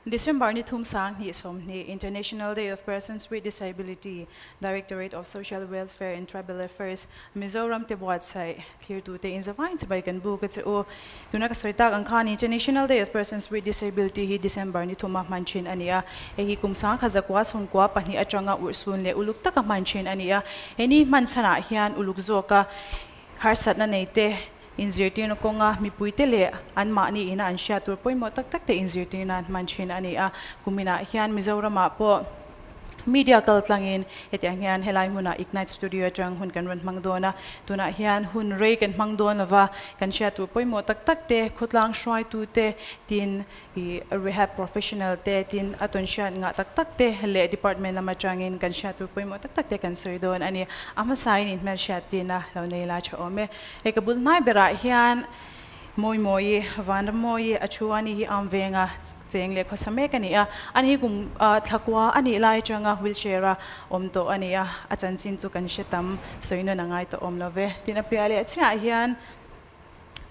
December ni thum sang hnih 20, International Day of Persons with Disability, Directorate of Social Welfare and Tribal Affairs, Mizoram te buatsaih thlirtute in zavain chibai kan buk a che u. Tuna ka sawi tak ang khan International Day of Persons with Disability hi December ni thuma hman thin a ni a. Hei hi kum 1992 atanga urhsun leh uluk taka hman thin a ni a. He ni hman chhanah hian uluk zawka harsatna nei te inzirtirna kawnga mipuite leh anmahni ina an hriat tur pawimawh tak tak te inzirtirna an hman thin a ni a. Kuminah hian Mizoramah pawh media kal tlangin hetiang hian helai hmunah Ignite Studio atang hun kan rawn hmang dawn a. Tunah hian hun rei kan hmang dawn lova, kan hriat tur pawimawh tak tak te, khawtlang hruaitu te, tin ih rehab professional te, tin a tawn hriat ngah tak tak te leh department lam atangin kan hriat tur pawimawh tak tak te kan sawi dawn a ni. A hmasain inhmelhriat tina lo nei la tha awm e. Hei ka bul hnai berah hian Mawimawi, Vanrammawi a thu a ni hi am venga cheng leh khawsa mek a ni a. Ani hi kum thlakua a nih lai atanga wheelchair a awm tawh a ni a, a chanchin chu kan hre tam sawi nawn a ngai tawh awm lo ve. Tin a piah leh chiah hian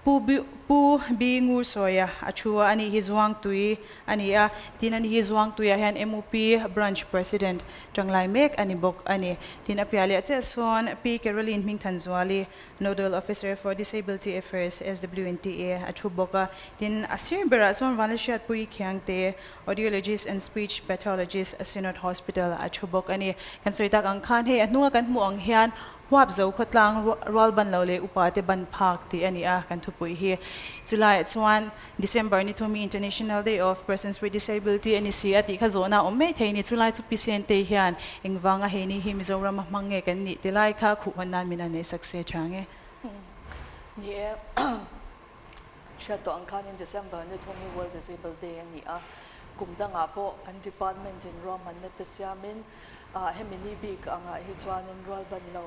Pu Pu Bi Ngur sawia a thu a, ani hi Zuangtui a ni a, tin ani hi Zuangtuiah hian MUP Branch President tanglai mek a ni bawk a ni. Tin a piah leh chiah sawn Pi Caroline Hmingthanzuali, Nodal Officer for Disability Affairs, SWNTA, a thu bawk a. Tin a sir berah chuan Vanlahriatpui Khiangte, Audiologist and Speech Pathologist, Synod Hospital a thu bawk a ni. Kan sawi tak ang khan hei a hnunga kan hmuh ang hian Huap zo khawtlang rual ban lo leh upa te ban phak tih a ni a, kan thupui hi. Chulaiah chuan December ni thumi International Day of Persons with Disability a ni si a tih kha zawhna a awm mai thei a ni. Chulai chu Pi Sente hian engvanga hei ni hi Mizorama hmang nge kan nih ti lai kha khuh hawn nan min a nei sak se tha nge. Ni e, hriat tawh ang khanin December ni thumi World Disable Day a ni a, kum dangah pawh kan department in ruahmanna te siamin Hemi ni bik angah hi chuanin rualban lo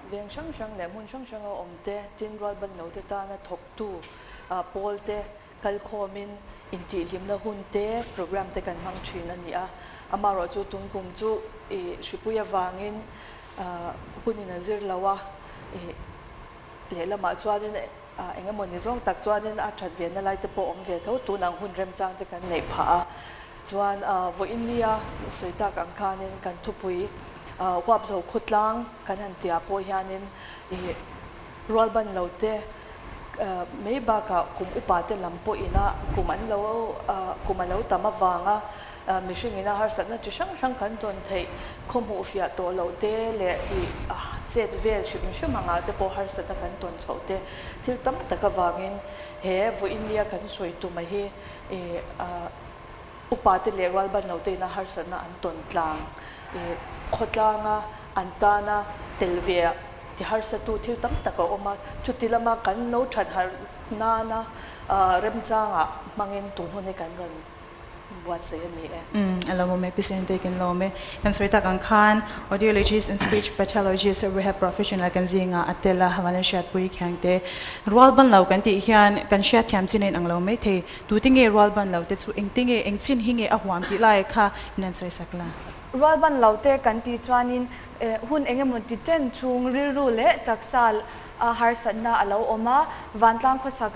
veng hrang hrang leh hmun hrang hranga awm te, tin rualban lo te tana thawktu pawl te kalkhawmin intihhlimna hun te, program te kan hmang thin a ni a. Amaherawhchu tun kum chu ih hripui avangin hunin a zir lo a, ih lehlamah chuanin eng emaw ni zawng tak chuanin a that ve na lai te pawh awm ve tho tun ang hun remchang te kan neih phah a. Chuan vawiin nia sawi tak ang khanin kan thupui huap zo khawtlang kan han tia pawh hianin ih rualban lo te mai bakah kum upa te lam pawh ina kum an lo kum a lo tam avanga mihring ina harsatna chi hrang hrang kan tawn theih khawhmuh fiah tawh loh te leh ih chet vel hrim hrim angah te pawh harsatna kan tawn chhoh te thil tam tak avangin he vawiin nia kan sawi tum a hi ih Upa te leh rualban lo te ina harsatna an tawn tlang i khawtlanga an tana tel ve ti harsatu thil tam tak a awm a, chuti lama kan lo that harh nana remchangah hmangin tun hun hi kan rawn buatsaih a ni e. Umm a lo awm e, Pi Sente kan lo awm e. Kan sawi tak ang khan Audiologist and Speech Pathologist Rehab Professional kan zingah a tel a, Vanlalhriatpui Khiangte. Rualban lo kan tih hian kan hriatthiam chin a inang lo maithei. Tute nge rualban lo te chu engte nge eng chin hi nge a huam tih lai kha min han sawi sak la. Rualban lo te kan tih chuanin hun eng emaw ti chen chung rilru leh taksa a harsatna a lo awm a, vantlang khawsak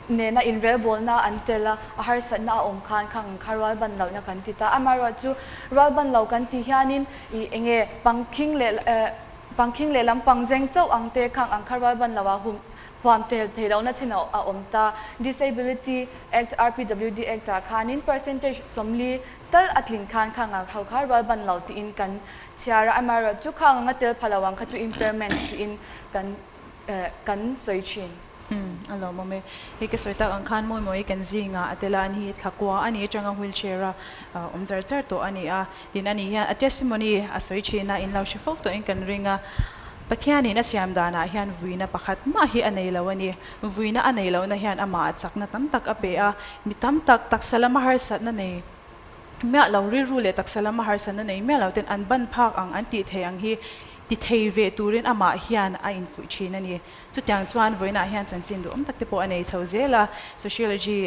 nena inrelbawlna an tel a, a harsatna a awm khan khang kha rualban lohna kan ti ta. Amaherawhchu rualban lo kan tih hianin ih enge pangkhing leh pangkhing leh lampang zeng chauh ang te khang ang kha rualban lo ah hum Huam tel thei lohna chin a awm ta. Disability Act, RPWD Act ah khanin percentage 40 tal a tlin khan khang ang ho kha rualban lo tiin kan chhiar a, amaherawhchu khang anga tel pha lo ang kha chu impairment tiin kan kan sawi thin. Umm a lawmawm e. Hei ka sawi tak ang khan mawi mawi kan zingah a tel a, ani hi thlakua a ni atanga wheelchair a awm char char tawh a ni a. Tin ani hian a testimony a sawi thin a, in lo hre fo tawhin kan ring a. Pathianin a siam danah hian vuina pakhat mah hi a nei lo a ni. Vuina a nei lohna hian amah chakna tam tak a pe a, mi tam tak taksa lama harsatna nei miah lo, rilru leh taksa lama harsatna nei miah lo ten an ban phak ang, an tih thei ang hi ti thei ve turin amah hian a infuih thin a ni. Chutiang chuan vawiinah hian chanchin duhawm tak te pawh a nei chho zel a, Sociology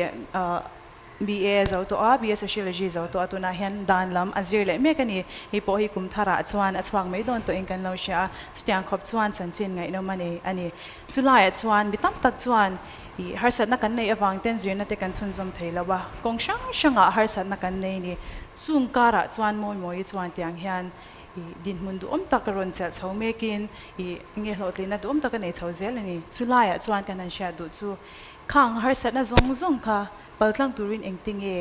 BA a zo tawh a, BA Sociology zo tawh a, tunah hian dan lam a zir leh mek a ni. Hei pawh hi kum tharah chuan a chhuak mai dawn tawhin kan lo hria a, chutiang khawp chuan chanchin ngaihnawm a nei a ni. Chulaiah chuan mi tam tak chuan I harsatna kan neih avang ten zirna te kan chhunzawm thei lo a, kawng hrang hrangah harsatna kan nei ni. Chung karah chuan Mawimawii chuan tiang hian i dinhmun duhawm tak a rawn chelh chho mekin i nge hlawhtlinna duhawm tak a nei chho zel a ni. Chulaiah chuan kan han hriat duh chu khang harsatna zawng zawng kha paltlang turin engtinge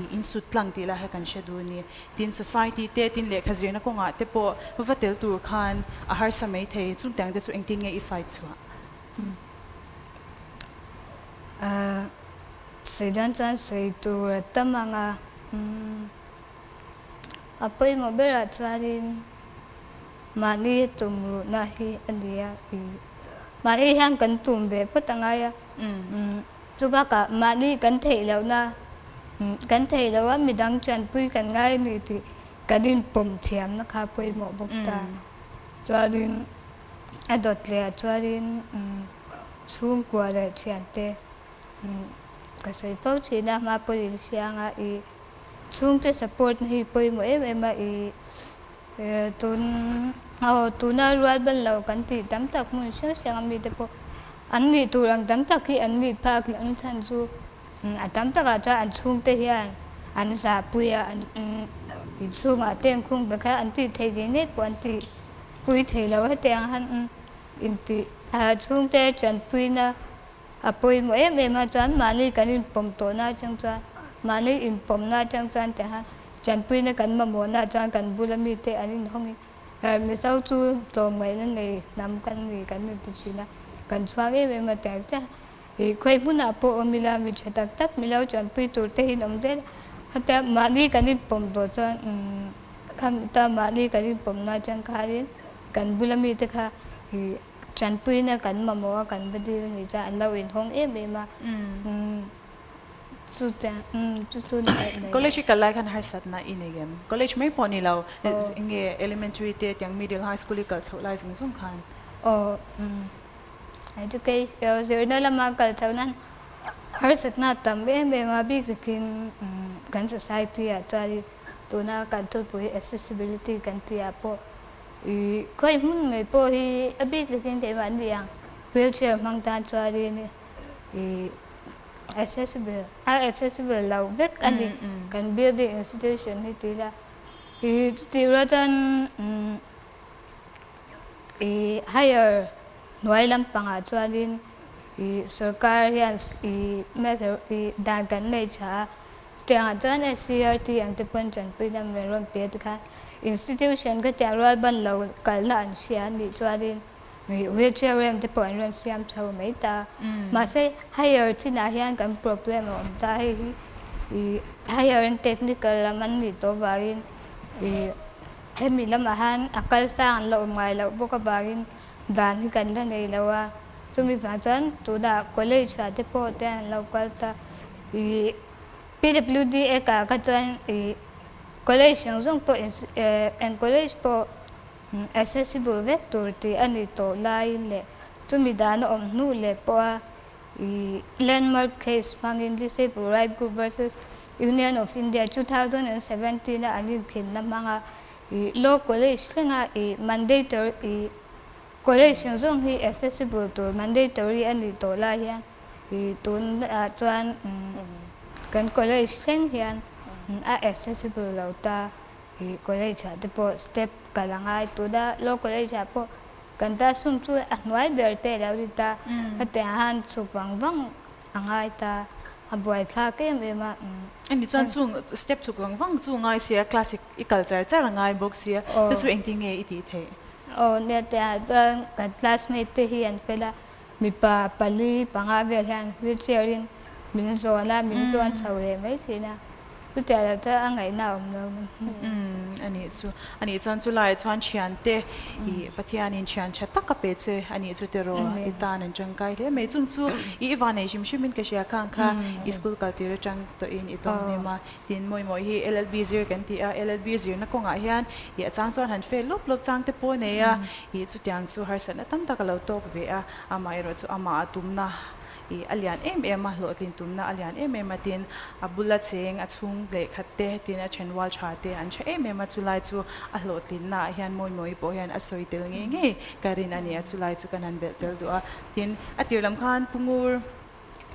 i insut tlang tih lai kha kan hre duh a ni. Tin society te tin lehkha zirna kawngah te pawh va tel tur khan a harsa mai thei. Chungtiang te chu engtin nge i fight chhuah? Sawi dan chuan sawi tur a tam ang a, a pawimawh berah chuanin mahni tum ruhna hi a ni a, mahni hian kan tum ve phawt a ngai a, chu bakah mahni kan theih lohna, kan theih loh a midang chanpui kan ngai a ni tih kan inpawm thiamna kha a pawimawh bawk ta. Chuanin. A dawt leh ah chuanin chhungkua leh thiante ka sawi fo thin a, hma pawhin inhriang a, ih chhungte support na hi pawimawh em em a, ih tun aw tuna rual ban lo kan tih tam tak hmun hrang hrang a mite pawh an nih tur ang tam tak hi an nih phak loh na chhan chu a tam takah chuan an chhungte hian an zahpui a, an inchhungah te an khung be kha an tih theih ngei ngei pawh an tih. Pui thei lo hetiang han intih chhungte tanpuina a pawimawh em em a, chuan mahni kan inpawm tawhna atang chuan mahni inpawmna atang chuan tiang tanpuina kan mamawhna chuan kan bula mite an inhawng in Mizo chu tlawmngaihna nei hnam kan ni kan inti thin a, kan chhuak em em a tiang chiah ih khawi hmunah pawh awm ila mi tha tak tak milo tanpui tur te hi an awm zel a, hetiang mahni kan inpawm tawh chuan Kham ta mahni kan inpawmna atang khanin kan bula mite kha i tanpuina kan mamawh a, kan va dil a nih chuan an lo inhawng em em a, chu te chu chu ni daih mai. College i kal lai khan harsatna i nei em? College mai pawh ni lo, enge elementary te tiang middle high school i kal chhoh lai zawng zawng khan? Aw, education zirna lama kal chhoh nan harsatna a tam em em a, bik takin kan society ah chuan Tuna kan thupui accessibility kan tih ah pawh ih khawi hmun mai pawh hi a bik takin keimah an ni ang wheelchair hmang tan chuanin ih accessible a accessible lo vek a ni kan building institution hi tih ila ih chutih rual chuan ih higher hnuai lampangah chuanin ih sorkar hian ih measure ih dan kan nei tha a. Chutiangah chuan SCERT ang te pawn tanpui lam rawn rawn pe te khan institution ka tiang rual ban lo kalna an hria a nih chuanin wheelchair ramp te pawh an rawn siam chho mai ta. Mahse higher chinah hian kan problem a awm ta hei hi ih higher and technical lam an nih tawh vangin ih hemi lamah han a kal sang an la awm ngai loh bawk avangin dan hi kan la nei lo a. Chumi vang chuan tunah college ah te pawh te an lo kal ta. Ih PWD eka kha chuan ih college zawng zawng pawh eng college pawh accessible vek tur tih a ni tawh laiin leh chumi dan a awm hnu leh pawha ih landmark case hmangin Disabled Right Group versus Union of India 2017 a an inkhinna hmanga ih law college thlenga ih mandatory ih college zawng zawng hi accessible tur mandatory a nih tawh lai hian I tun ah chuan kan college thleng hian a accessible lo ta. I college ah te pawh step kal a ngai tuna law college ah pawh kan classroom chu a hnuai ber te a lo ni ta. Hetiang han chhuk vang vang a ngai ta, a buaithlak em em a. Ani chuan chung step chhuk vang vang chu ngai sia class i kal char char a ngai bawk sia, chu chu engtin nge i tih theih? Aw nia tiang ah chuan kan classmate te hi an fel a. Mipa pali panga vel hian wheelchair in min zawn a, min zawn chho leh mai thin a, chutiang lo chuan a ngaihna a awm lo. Umm a nih chu, a nih chuan chulaiah chuan thiante ih Pathianin thian tha tak a pe che a nih chu tiraw i tan an tangkai hle mai. Chung chu i i vanei hrim hrimin ka hria khang kha i school kal tir atang tawhin i tawng hnem a, Tin mawimawih hi LLB zir kan ti a, LLB zirna kawngah hian ih a chang chuan han fail lawp lawp chang te pawh a nei a, ih chutiang chu harsatna tam tak a lo tawk ve a, amaherawh chu amah a tumna ih a lian em em a, hlawhtlin tumna a lian em em a, tin a bula cheng a chhung leh khat te, tin a thenrual tha te an tha em em a, chulai chu a hlawhtlinna ah hian mawimawih pawh hian a sawi tel ngei ngei ka rin a ni a, chulai chu kan han belh tel duh a, tin a tir lam khan Pungur.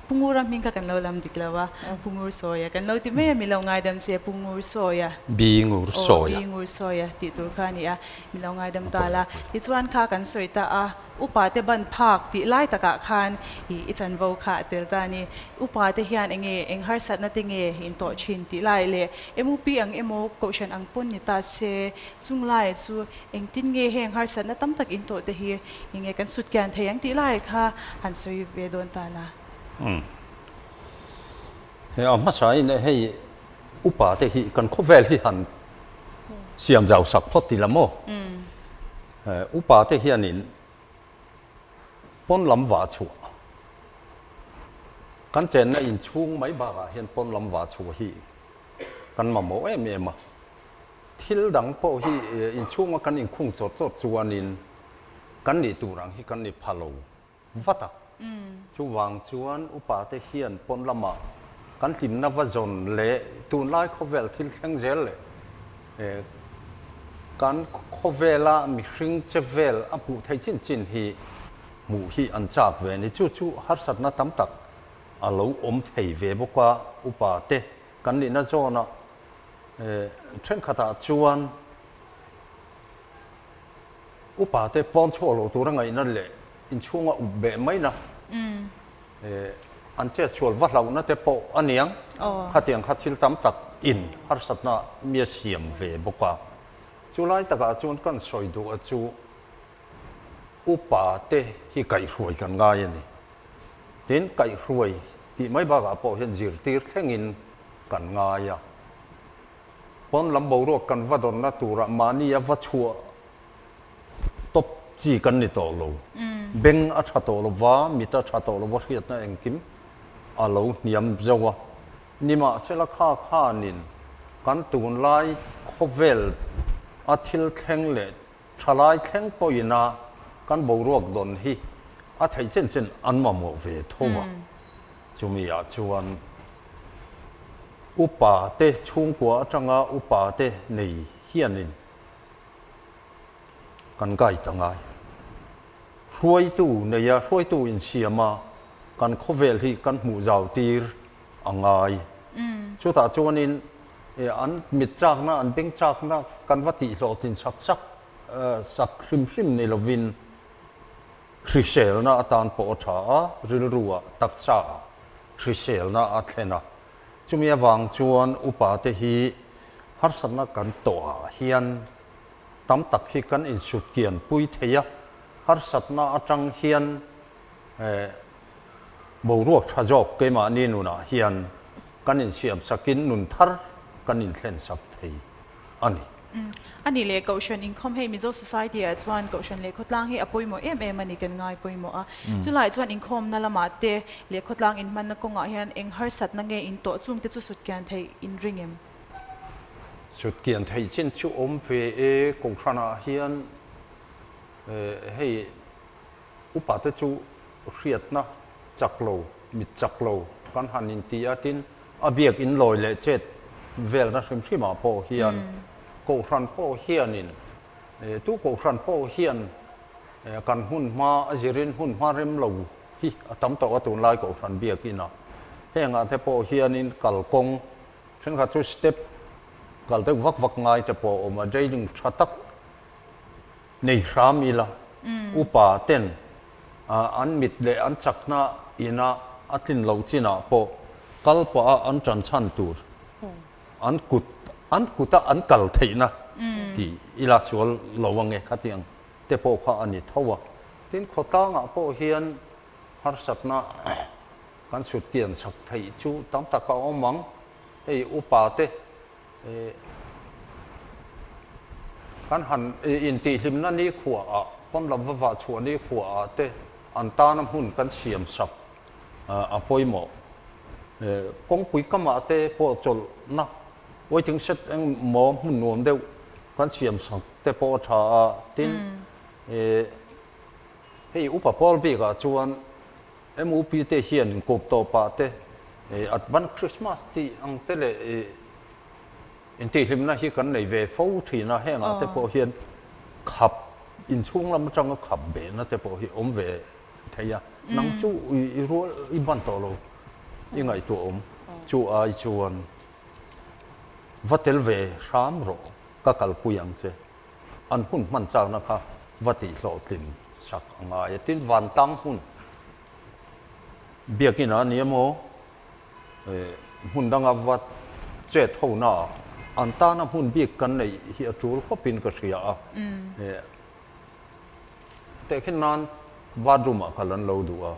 Pu Ngura hming kha kan lo lam dik lo a, Pu Ngur Sawia kan lo ti mai a, mi lo ngaidam se Pu Ngur Sawia. Bi Ngur Sawia. Aw, Bi Ngur Sawia tih tur kha a ni a, mi lo ngaidam ta la. Tichuan kha kan sawi ta a, upa te ban phak tih lai takah khan i i chanvo kha a tel ta a ni. Upa te hian eng nge, eng harsatna te nge intawh thin tih lai leh MUP ang emaw Kohhran ang pawn ni ta se, chung lai chu Engtin nge heng harsatna tam tak in tawh te hi enge kan sut kian thei ang tih lai kha han sawi ve dawn ta la. Umm. He a hmasa in hei upa te hi kan khawvel hi han siam zau sak phawt ti la maw? Umm. Upa te hianin pawn lam vah chhuah kan chenna inchhung mai bakah hian pawn lam vah chhuah hi kan mamawh em em a. Thil dang pawh hi inchhunga kan inkhung chawt chawt chuanin kan nih tur ang hi kan ni pha lo vat a. Chuvang chuan upate hian pawn lamah kan hlimna va zawn leh tunlai khawvel thil thleng zel leh kan khawvela mihring che vel a hmuh theih chin chin hi hmuh hi an chak ve a ni. Chu chu harsatna tam tak a lo awm thei ve bawk a, upate kan nihna zawnah Thenkhatah chuan upate pawn chhuak lo tura ngaihna leh inchhunga up beh maina an chetsual va hlauhna te pawh a niang. Khatiang kha thil tam tak in harsatna mi a siam ve bawk a. Chulai takah chuan kan sawi duh a chu upate hi kaihhruai kan ngai a ni. Tin, kaihhruai tih mai bakah pawh hian zirtir thlengin kan ngai a. Pawn lam boruak kan va dawnna turah mahni a va chhuah tawp chi kan ni tawh lo. Beng a tha tawh lo va, mit a tha tawh lo va hriatna engkim a lo hniam zo a. Nimahsela kha khanin kan tunlai khawvel a thil thleng leh thalai thleng pawhin a kan boruak dawn hi a theih chen chen an mamawh ve tho a. Chumi ah chuan upa te chhungkua atanga upa te nei hianin kan guide a ngai. Hruaitu neia hruaitu insiam a kan khawvel hi kan hmuh zau tir a ngai. Chutah chuanin an mit chakna, an beng chakna kan va tihhlawhtlin sak sak sak hrim hrim ni lovin Hriselna atan pawh a tha a, rilruah taksaah hriselna a thlen a. Chumi avang chuan upate hi harsatna kan tawhah hian tam tak hi kan insutkian pui thei a, harsatna atang hian boruak tha zawk keimahni nunah hian kan insiam sakin nun thar kan inthlen sak thei a ni. A nih leh Kohhran inkhawm hei Mizo Society ah chuan Kohhran leh khawtlang hi a pawimawh em em a ni kan ngai pawimawh a. Chulaiah chuan inkhawmna lamah te leh khawtlang inhmanna kawngah hian eng harsatna nge in tawh chung te chu sutkian theih in ring em? Sutkian theih chin chu awm ve e, Kohhranah hian hei upa te chu hriatna chak lo, mit chak lo kan han inti a tin A biak in lawi leh chet velna hrim hrimah pawh hian Kohhran pawh hianin tu Kohhran pawh hian kan hun hma a zirin hun hma rem lo hi a tam tawh a tunlai Kohhran biak inah hengah te pawh hianin kalkawng thenkhat chu step kal deuh vak vak ngai te pawh a awm a draining tha tak nei hram ila upa ten an mit leh an chakna ina a tlin loh chinah pawh kal pah a an tan chhan tur an kut an kuta an kal theihna tih ila sual lo ange khatiang te pawh kha a ni tho a. Tin, khawtlangah pawh hian harsatna kan sut kian chak theih chu tam tak a awm ang. Hei upa te Kan han intihhlimna nikhuaah, pawn lam va vah chhuah nikhuaah te an tana hmun kan siam sak a pawimawh. Kawngpui kamah te pawh chawlhna waiting shed engmaw hmun nuam deuh kan siam sak te pawh a tha a. Tin, hei upa pawl bikah chuan MUP te hian inkawp tawpah te Advance Christmas tih ang te leh intihhlimna hi kan nei ve fo thin a, hengah te pawh hian khap inchhung lam atanga khap behna te pawh hi awm ve thei a, nang chu i rual i ban tawh lo. i ngaihtuah awm. Chu ai chuan va tel ve hram rawh, ka kalpui ang che. An hun hman chakna kha va tihhlawhtlin sak a ngai a. Tin, vantlang hmun biakinn ah a ni emaw, hmun danga va chet ho naah an tana hmun bik kan neih hi a tul khawpin ka hria a. Tehkhin nan bathroom ah kal an lo duh a,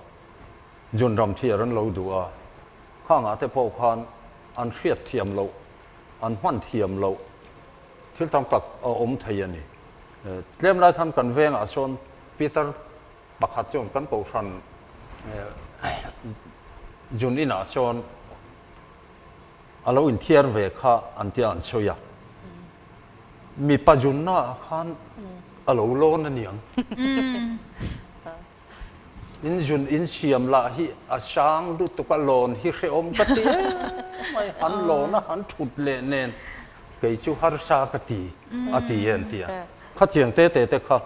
zunram thiar an lo duh a, khangah te pawh khan an hriat thiam loh, an hman thiam loh thil tam tak a awm thei a ni. Tlem lai khan kan vengah sawn Peter Pakhat chuan kan kohhran zun inah sawn a lo inthiar ve kha an tia an sawi a, mipa zunnaah khan a lo lawn a niang. In zun in siam lah hi a sang lutuk a, lawn hi hrehawm ka ti em mai, han lawn a han thut leh nen kei chu harsa ka ti a ti e an ti a. Khatiang te te te kha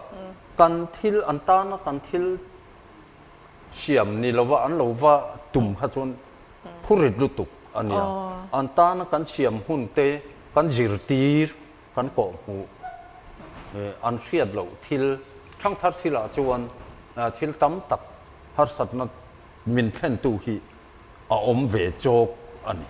Kan thil an tana kan thil siam ni lova an lo va tum kha chuan phurit lutuk a nia. An tana kan siam hun te kan zirtir kan kawhhmuh an hriat loh thil thangthar thilah chuan thil tam tak harsatna min thlentu hi a awm ve chawk a ni.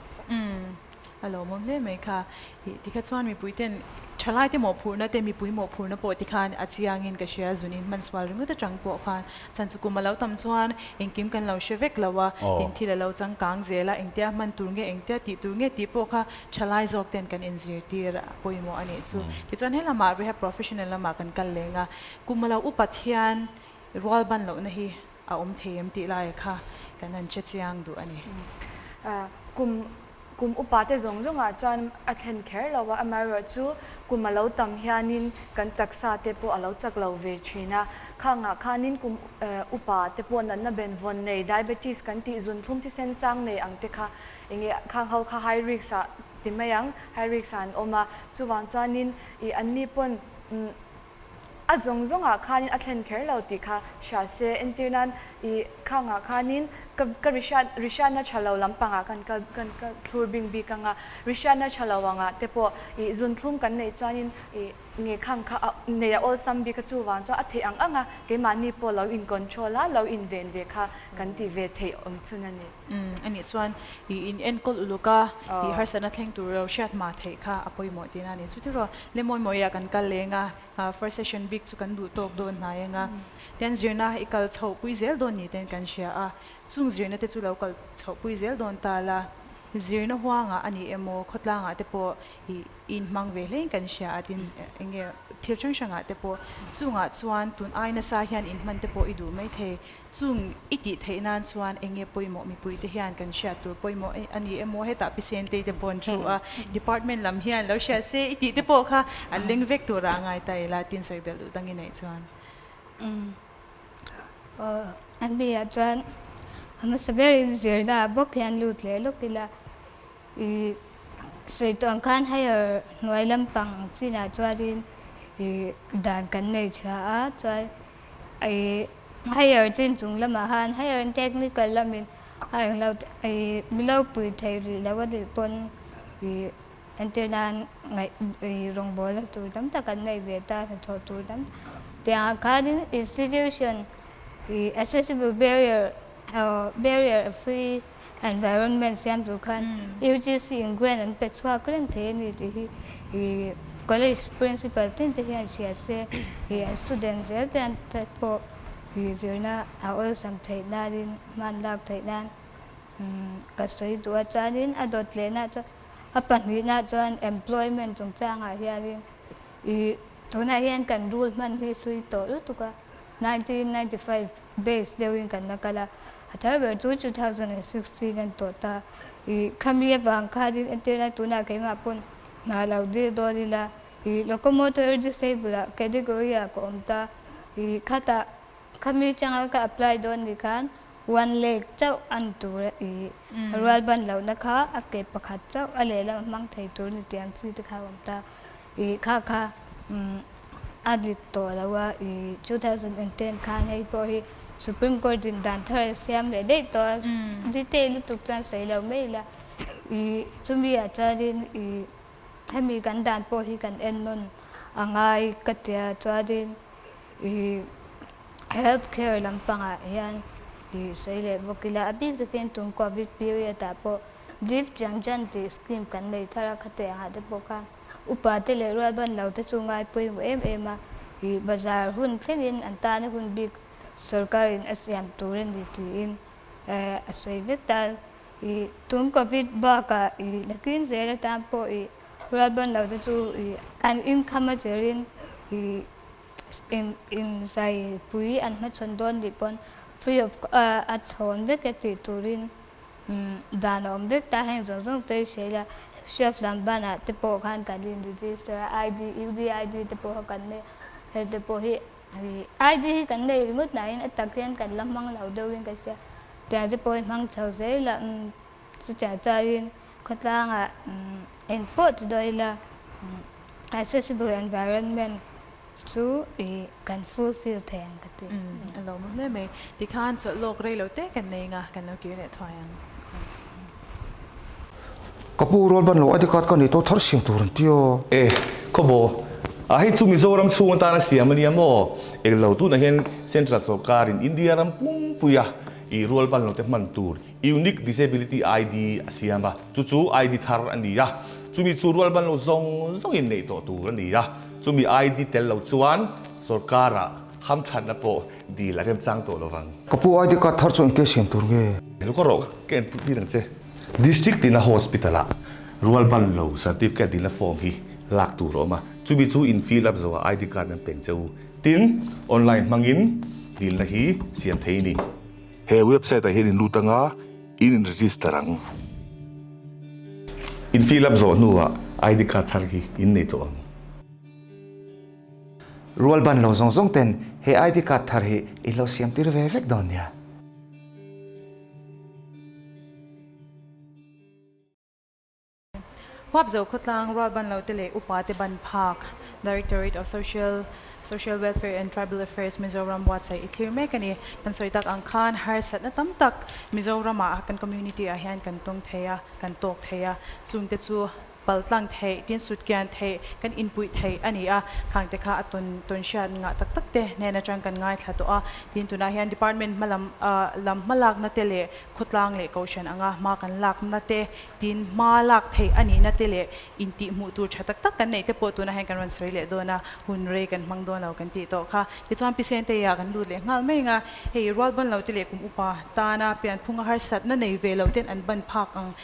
A lawmawm hle mai kha. Ih tikha chuan mipui ten thalai te mawhphurhna te mipui mawhphurhna pawh tikhan a chiangin ka hria zunin hman sual ringawt atang pawh khan chan chu kum a lo tam chuan engkim kan lo hre vek lo a, tin thil a lo changkang zel a, engtia hman tur nge engtia tih tur nge tih pawh kha thalai zawk ten kan inzirtir a pawimawh a nih chu. Tichuan helamah rehab professional lamah kan kal leng a, kum a lo upat hian rual ban lohna hi a awm thei em tih laia kha kan han che chiang duh a ni. Kum kum upa te zawng zawngah chuan a thlen kher lo a, amaherawhchu kum a lo tam hianin kan taksa te pawh a lo chak lo ve thin a. Khangah khanin kum upa te pawh natna benvawn nei, diabetes kan tih zunthlum thisen sang nei ang te kha enge khang ho kha high risk ah ti mai ang, high risk ah an awm a. Chuvang chuanin ih anni pawn A zawng zawngah khanin a thlen kher lo tih kha hria se, entir nan i khangah khanin ka ka rihriat rihriatna tha lo lampangah kan kal kan kal thlur bing bik anga, rihriatna tha lo angah te pawh i zunthlum kan neih chuanin i nge khang kha a nei a awlsam bik a chuvang chuan a theih ang anga keimahni pawh lo in control a lo inven ve kha kan ti ve theih awm chhun a ni. Umm a nih chuan i in enkawl uluk a, i harsatna thleng tur lo hriat mah theih kha a pawimawh tihna a ni. Chuti rawh, le mawi mawiah kan kal leng a, first session bik chu kan duh tawk dawn hnai ang a, ten zirna i kal chhoh pui zel dawn ni ten kan hria a, chung zirna te chu lo kal chhoh pui zel dawn ta la, zirna huangah a ni emaw khawtlangah te pawh i inhmang ve hlein kan hria a, tin enge thil hrang hrangah te pawh chungah chuan tun ai nasa hian inhman te pawh i duh maithei. Chung i tih theih nan chuan eng nge pawimawh mipui te hian kan hriat tur pawimawh a ni emaw hetah Pi Sentei te pawh an thu a, department lam hian lo hriat se i tih te pawh kha an leng vek tura a ngai ta ila tin sawi belh duh dang i neih chuan. Aw an mi ah chuan a hmasa berin zirna ah bawk hian lut leh lawk ila i sawi tawh ang khan higher hnuai lampang chinah chuanin i dan kan nei tha a chuan I higher chin chung lamah khan higher and technical lamin a englo i milo pui thei rih lo a nih pawn i entir nan ngaih i rawngbawlna tur tam tak an nei ve ta hnathawh tur tam tiangah khanin institution i accessible barrier barrier free environment siam tur khan UGC in grant an pe chhuak reng thei a ni tih hi i college principal tin te hian hria se i an student zel te an te pawh i zirna a awlsam theih nanin hman lak theih nan ka sawi duh a chuanin a dawt lehna chuan a pahnihna chuan employment chungchangah hianin i tunah hian kan rule hman hi hlui tawh lutuk a. 1995 base deuhin kan la kal a, a thar ber chu 2016 an tawh ta. I khami avang khanin entirna tunah keimah pawn hna lo dil dawn ila, i locomotor disable ah category ah ka awm ta. I khatah khami changa ka apply dawn ni khan one leg chauh an tur a, i rual ban lohna kha a ke pakhat chauh a lehlam a hmang thei tur ni tih ang chi te kha a awm ta. I kha kha umm. a dik tawh lo a, i 2010 khan hei pawh hi Supreme Court in dan thar a siam leh daih tawh a, detail lutuk chuan sawi lo mai ila, i chumi ah chuanin i hemi kan dan pawh hi kan en nawn a ngai ka tia chuanin i health care lampangah hian i sawi leh bawk ila, a bik takin tun covid period ah pawh Live Jan Jan tih scheme kan nei thar a, khate angah te pawh khan Upa te leh rualban lo te chu ngai pawimawh em em a, ih bazar hun thlengin an tana hun bik sorkarin a siam tur a ni tiin a sawi vek ta. Ih tun Covid bakah ih nakin zel atan pawh ih rualban lo te chu ih an income a cherin ih in inzai pui an hmachhawn dawn nih pawn free of a thawn vek e tih turin Dan a awm vek ta, heng zawng zawng te hria ila, chef lam banah te pawh khan kan in register a, ID, UDID te pawh kha kan nei a, hei te pawh hi ID hi kan nei ringawt nain a tak hian kan la hmang lo deuhin ka hria, tiang te pawh hi hmang chho zel ila, chutiang chuanin khawtlangah engpawh ti dawn ila accessible environment Chu i kan fulfill thei ang ka ti. A lo mu hle mai. Tikhan chawlh lawk rei lo te kan nei nga, kan lo kir leh thuai ang. Ka pu rual ban lo ID card ka nei tawh thar siam tur an ti aw. E, khawbaw, a hei chu Mizoram chhung atana siam a nia maw? Englo tunah hian Central sawrkarin India ram pumpuia i rual ban lo te hman tur Unique Disability ID a siam a, chu chu ID thar a ni a, chumi chu rual ban lo zawng zawngin neih tawh tur a ni a, chumi ID tel lo chuan sorkarah hamthatna pawh dil a remchang tawh lo vang. Ka pu ID card thar chu engtia siam tur nge? Lo ka rawh ka en tir ang che. District tina hospital ah rual ban lo certificate dilna form hi lak tur a awm a, chumi chu in fill up zawhah ID card an peng che u. Tin, online hmangin dilna hi siam thei a ni. He website ah hian in lut anga in in register ang. In fill up zawh hnuah ID card thar hi in nei tawh ang. Rual ban lo zawng zawng ten he ID card thar hi in lo siam tir ve vek dawn nia. Huapzo khawtlang rualban lo te leh upa te ban phak Directorate of Social Social Welfare and Tribal Affairs Mizoram buatsaih i thlir mek a ni. Kan sawi tak ang khan harsatna tam tak Mizoram ah kan community ah hian kan tawng thei a, kan tawk thei a, chungte chu paltlang theih, tin sut kian theih, kan inpuih theih a ni a, khang te kha a tawn tawn hriat ngah tak tak te hnen atang kan ngaithla tawh a, tin tunah hian department hmalam lam hmalakna te leh khawtlang leh kohhran anga hma kan lakna te Tin, hma lak theih a nihna te leh intihhmuh tur tha tak tak kan neih te pawh tunah hian kan rawn sawi leh dawn a, hun rei kan hmang dawn lo kan tih tawh kha. Tichuan Pisente ah kan lut leh nghal mai ang a, hei rual ban lo te leh kum upa tana pianphunga harsatna nei ve lo ten an ban phak ang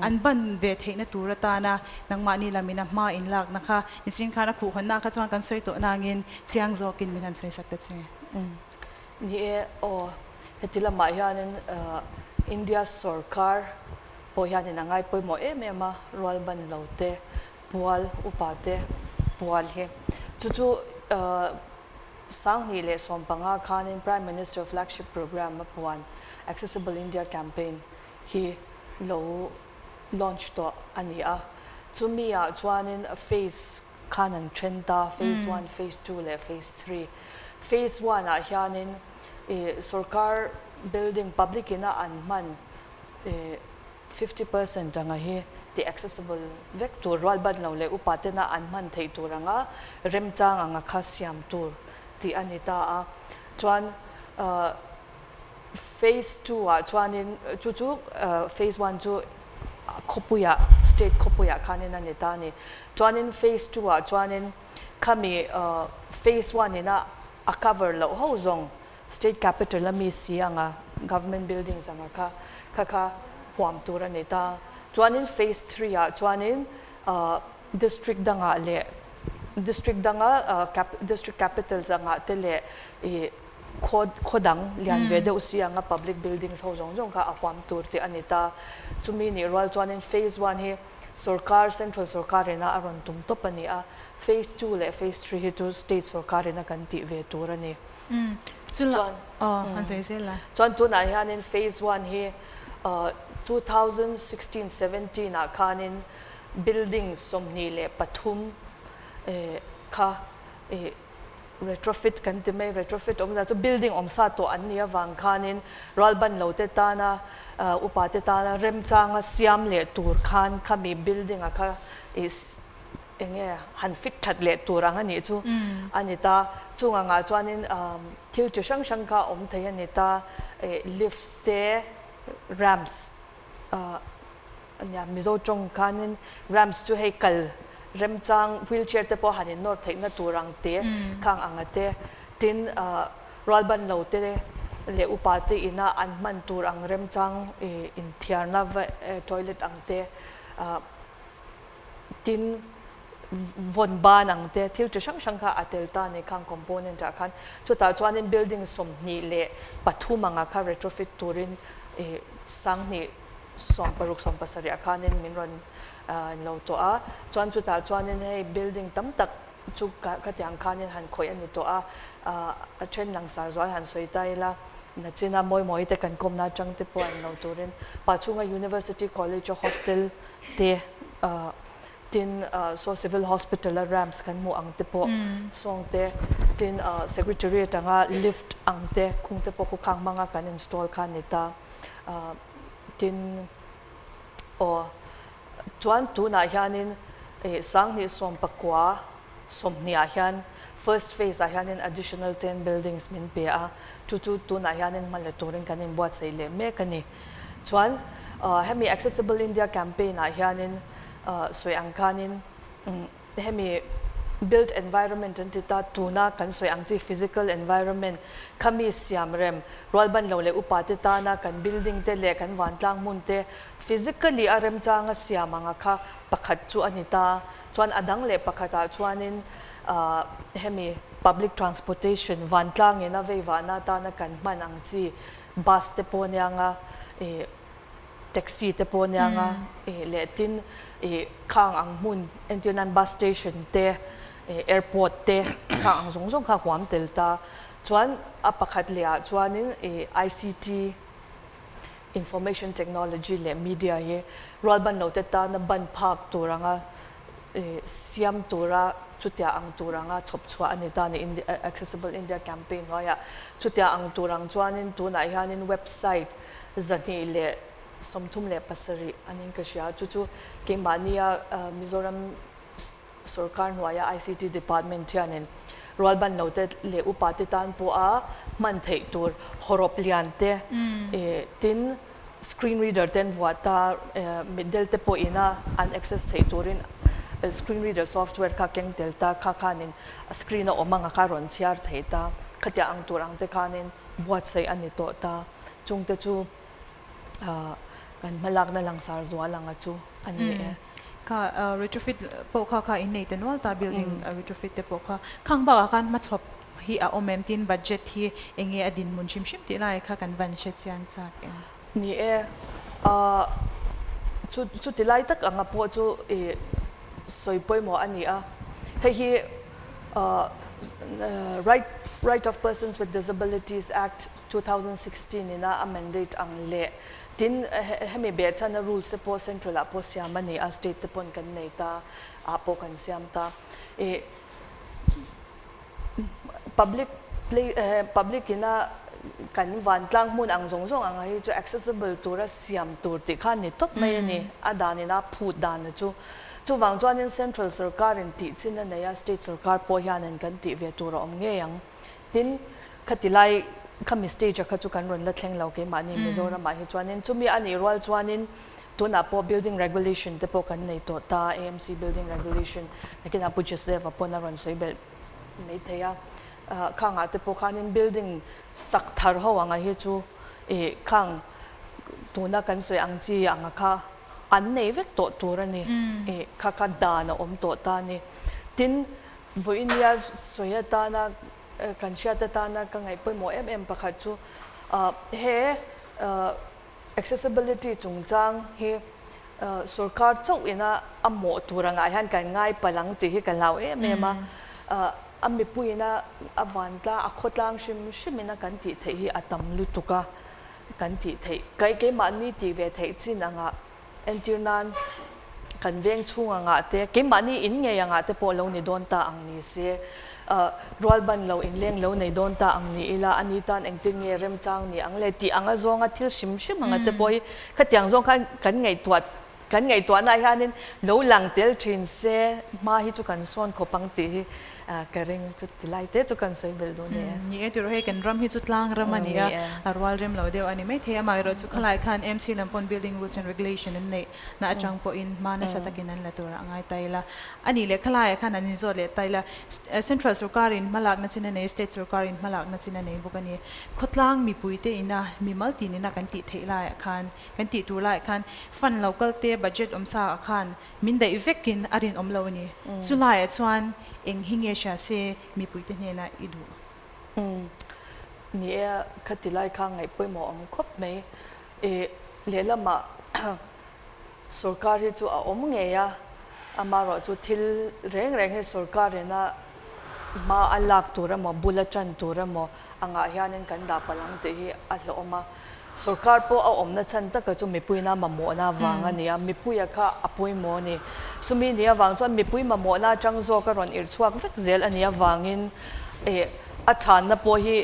an ban ve theihna tur atana nangmahni lamina hma in lakna kha nichin khan a khuhhawnna kha chuan kan sawi tawh nangin chiang zawkin min han sawi sak ta che. Ni e, aw, heti lamah hianin India sorkar pawh hianin a ngai pawimawh em em a, rual ban lo te, pual upa te pual hi. Chu chu 2015 khanin Prime Minister flagship programme a puan Accessible India Campaign hi lo launch tawh a ni a. Chumi ah chuanin phase khan an then ta, phase one, phase two leh phase three. Phase one ah hianin ih sorkar building public ina an hman ih 50% anga hi ti accessible vek tur, rual ban lo leh upa tena an hman theih tur anga remchang anga kha siam tur tih a ni ta a. Chuan ah phase two ah chuanin chu chu phase one chu khawpuiah state khawpuiah khanin a ni ta a ni. Chuanin phase two ah chuanin khami phase one ina a cover loh ho zawng state capital a mi si anga government buildings anga kha kha kha huam tur a ni ta. Chuanin phase three ah chuanin district dangah leh district danga district capitals angah te leh ih khaw khaw dang lian ve deuh si anga public buildings ho zawng zawng kha a huam tur tih a ni ta. Chumi nih rual chuanin phase one hi sorkar central sorkar ina a rawn tum tawp a ni a, phase two leh phase three hi chu state sorkar ina kan tih ve tur a ni. Chuan chuan tunah hianin phase one hi 2016 17 ah khanin building 23 kha. Ih retrofit kan ti mai, retrofit awmzia chu building awmsa tawh an nih avang khanin rualban lo te tana upa te tana remchanga siam leh tur khan khami building a kha ih eng nge han fit that leh tur ang a nih chu a ni ta. Chung angah chuanin thil chi hrang hrang kha awm thei a ni ta, ih lifts te, ramps Nia, Mizo tawng khanin ramps chu hei kal remchang wheelchair te pawh han in nawr theihna tur ang te khang anga te, tin rualban lo te leh upa te ina an hman tur ang remchang inthiarna toilet ang te, tin vawn ban ang te thil chi hrang hrang kha a tel ta a ni khang component ah khan. Chutah chuanin building 23 anga kha retrofit turin 2000 17 ah khanin min rawn lo tawh a, chuan chutah chuanin hei building tam tak chu khatiang khanin han khawih a ni tawh a, a then langsar zual han sawi ta ila, nachina mawi mawi te kan kawmna atang te pawh an lo turin Pachhunga University College a hostel te tin saw Civil Hospital a ramps kan hmuh ang te pawh sawng te tin Secretariat anga lift ang te khung te pawh khu khang hmanga kan install kha a ni ta. Tin, aw, chuan tunah hianin ih 2019 20 ah hian first phase ah hianin additional 10 buildings min pe a, chu chu tunah hianin hma la turin kan inbuatsaih leh mek a ni. Chuan hemi Accessible India campaign ah hianin sawi ang khanin Hemi built environment an ti ta, tuna kan sawi ang chi physical environment kha mi siam rem, rualban lo leh upa te tana kan building te leh kan vantlang hmun te physically a remchanga siam anga kha pakhat chu a ni ta. Chuan a dang leh pakhatah chuanin hemi public transportation vantlangin a veivahna atana kan hman ang chi bus te pawh anianga ih taxi te pawh aniang a ih leh tin ih khang ang hmun entir nan bus station te ih airport te khang ang zawng zawng kha huam tel ta chuan a pakhat leh ah chuanin ih ICT information technology leh media hi rualban lo te tana ban phak tur anga ih siam tura chutia ang tur anga chhawp chhuah a ni ta a ni Accessible India campaign hnuaiah chutia ang tur ang chuanin tunah hianin website 237 anin ka hria. Chu chu keimahnia Mizoram sorkar hnuaia ICT department hianin rualban lo te leh upa te tan pawha hman theih tur hawrawp lian te tin screen reader ten vuah ta mitdel te pawhina an access theih turin screen reader software kha keng tel ta kha khanin screen a awm anga kha rawn chhiar thei ta khatiang ang tur ang te khanin buatsaih a ni tawh ta. Chungte chu kan hmalakna langsar zual anga chu a ni e. Kha retrofit pawh kha kha innei ta nual ta building retrofit te pawh kha khang bakah khan hmachhawp hi a awm em tin budget hi eng nge a dinhmun hrim hrim tih lai kha kan van hre chiang chak em? Ni e, chu chuti lai tak anga pawh chu i sawi pawimawh a ni a, hei hi Right Right of Persons with Disabilities Act 2016 ina a mandate ang leh tin hemi behchhana rules te pawh central ah pawh siam a ni a, state te pawn kan nei ta ah pawh kan siam ta. Ih public play public ina kan vantlang hmun ang zawng zawng ang hi chu accessible tura siam tur tih kha ni tawp mai a ni, a dan ina phut dan chu. Chuvang chuanin central sorkarin tih chin a nei a, state sorkar pawh hianin kan tih ve tur a awm ngei ang. Tin, khati lai khami stage ah kha chu kan rawn la thleng lo keimahni Mizoram ah hi chuanin chumi a nih rual chuanin tunah pawh building regulation te pawh kan nei tawh ta, AMC building regulation nakinah Pu Joseph-a pawn a rawn sawi belh mai thei a, khangah te pawh khanin building sak thar ho anga hi chu ih khang tuna kan sawi ang chi anga kha an nei vek tawh tur a ni, ih kha kha dan a awm tawh ta a ni. Tin, Vawinia sawi atana kan hriat atana ka ngaih pawimawh em em pakhat chu he accessibility chungchang hi sorkar chauh ina a mawh tur angah hian kan ngai palh ang tih hi ka hlau em em a. A mipuiina a vantlang a khawtlang hrim hrim ina kan tih theih hi a tam lutuk a kan tih theih keimahni tih ve theih chin angah Entir nan, kan veng chhung angah te, keimahni in ngei angah te pawh lo ni dawn ta ang ni se. Rual ban lo inleng lo nei dawn ta ang ni ila, ani tan engtin nge remchang ni ang le tih anga zawnga thil hrim hrim anga te pawh hi khatiang zawng khan kan ngaihtuah kan ngaihtuahna hianin lo lang tel thin se hma hi chu kan sawn khawp ang tih hi ka ring chu ti lai te chu kan sawi belh duh ni e. Ni e tiraw hei kan ram hi chu tlang ram a ni a, a rual rem lo deuh a ni maithei amaherawh chu khalai khan MC lam pawn building rules and regulation an neih na atang pawhin hma nasa takin an la tur a ngai ta ila. A nih leh khalaiah khan an inzawt leh ta ila. Central sorkarin hmalakna chin a nei, state sorkarin hmalakna chin a nei bawk a ni. Khawtlang mipuite ina mimal tin ina kan tih theih laiah khan, kan tih tur laiah khan fund lo kal te, budget awm sa ah khan min daih vekin a rinawm lo a ni. Chu laiah chuan eng hi nge hria se mipuite hnenah i duh? Ni e, khati lai kha ngaih pawimawh awm khawp mai. I lehlamah sorkar hi chu a awm ngei a, amaherawh chu thil reng reng hi sorkar ina hma a lak tur emaw bul a tan tur emaw angah hianin kan dah palh ang tih hi a hlawhawm a. Sorkar pawh a awmna chhan taka chu mipuina mamawhna vang a ni a, mipuia kha a pawimawh a ni. Chumi ni avang chuan mipui mamawhna atang zawk a rawn irh chhuak vek zel a nih avangin a chhanna pawh hi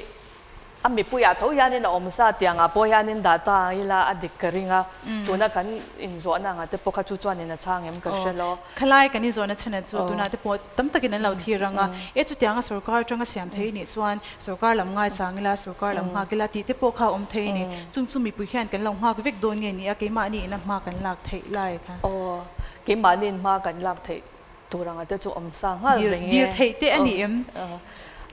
A mipuiah tho hianin a awm sa tiangah pawh hianin dah ta ang ila a dik ka ring a, tuna kan inzawhna anga te pawh kha chu chuanin a chhang em ka hre lo. Khalai kan inzawhna chhana chu tunah te pawh tam takin an lo thlir ang a, e chutianga sorkar atanga siam thei nih chuan sorkar lam ngai chang ila, sorkar lam nghak ila tih te pawh kha a awm thei a ni. Chung chu mipui hian kan lo nghak vek dawn nge ni a, keimahni ina hma kan lak theih lai kha. Aw, keimahni in hma kan lak theih Tur anga te chu awm sa nghal reng e. Dil theih te a ni em?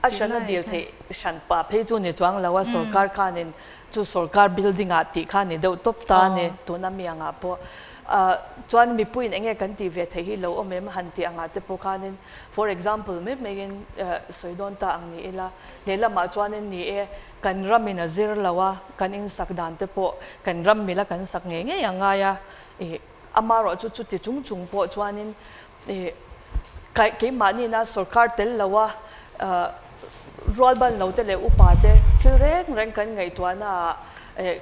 A hran a dil theih hran pah phei chu ni chuang lo a, sorkar khanin chu sorkar building ah tih kha ni deuh tawp ta a ni tuna mi angah pawh. Chuan mipuiin enge kan tih ve theih hi lo awm em han tih angah te pawh khanin for example mai maiin sawi dawn ta ang ni ila, lehlamah chuanin ni e kan ramin a zir lo a, kan insak dan te pawh kan ram mila kan sak ngei ngei a ngai a, ih. Amaherawh chu chuti chung chung pawh chuanin ih keimahni na sorkar tel lo a rual ban lo te leh upa te thil reng reng kan ngaihtuahna ah ih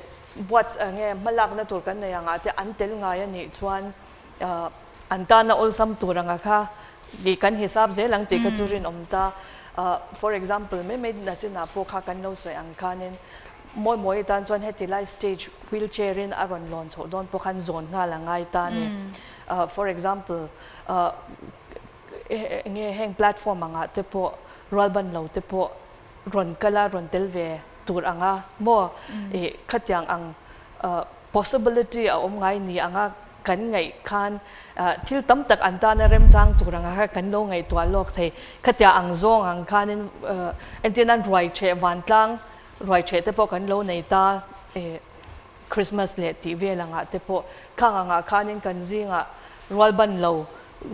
buat nge hmalakna tur kan nei angah te an tel ngai a nih chuan an tana awlsam tur anga kha ih kan hisap zel ang tih kha chu rinawm ta. For example mai mai nachinah pawh kha kan lo sawi ang khanin Mawi mawi tan chuan heti lai stage wheel chair in a rawn lawn chhoh dawn pawh khan zawn nghal a ngai ta a ni. For example, enge heng platform angah te pawh rual ban lo te pawh rawn kal a rawn tel ve tur anga maw ih khatiang ang possibility a awm ngai ni anga kan ngaih khan thil tam tak an tana remchang tur anga kha kan lo ngaihtuah lawk thei. Khatia ang zawng ang khanin entirna ruai theh vantlang Ruai ṭheh te pawh kan lo nei ta e, Christmas leh tih vel angah te pawh khang angah khanin kan zingah rual ban lo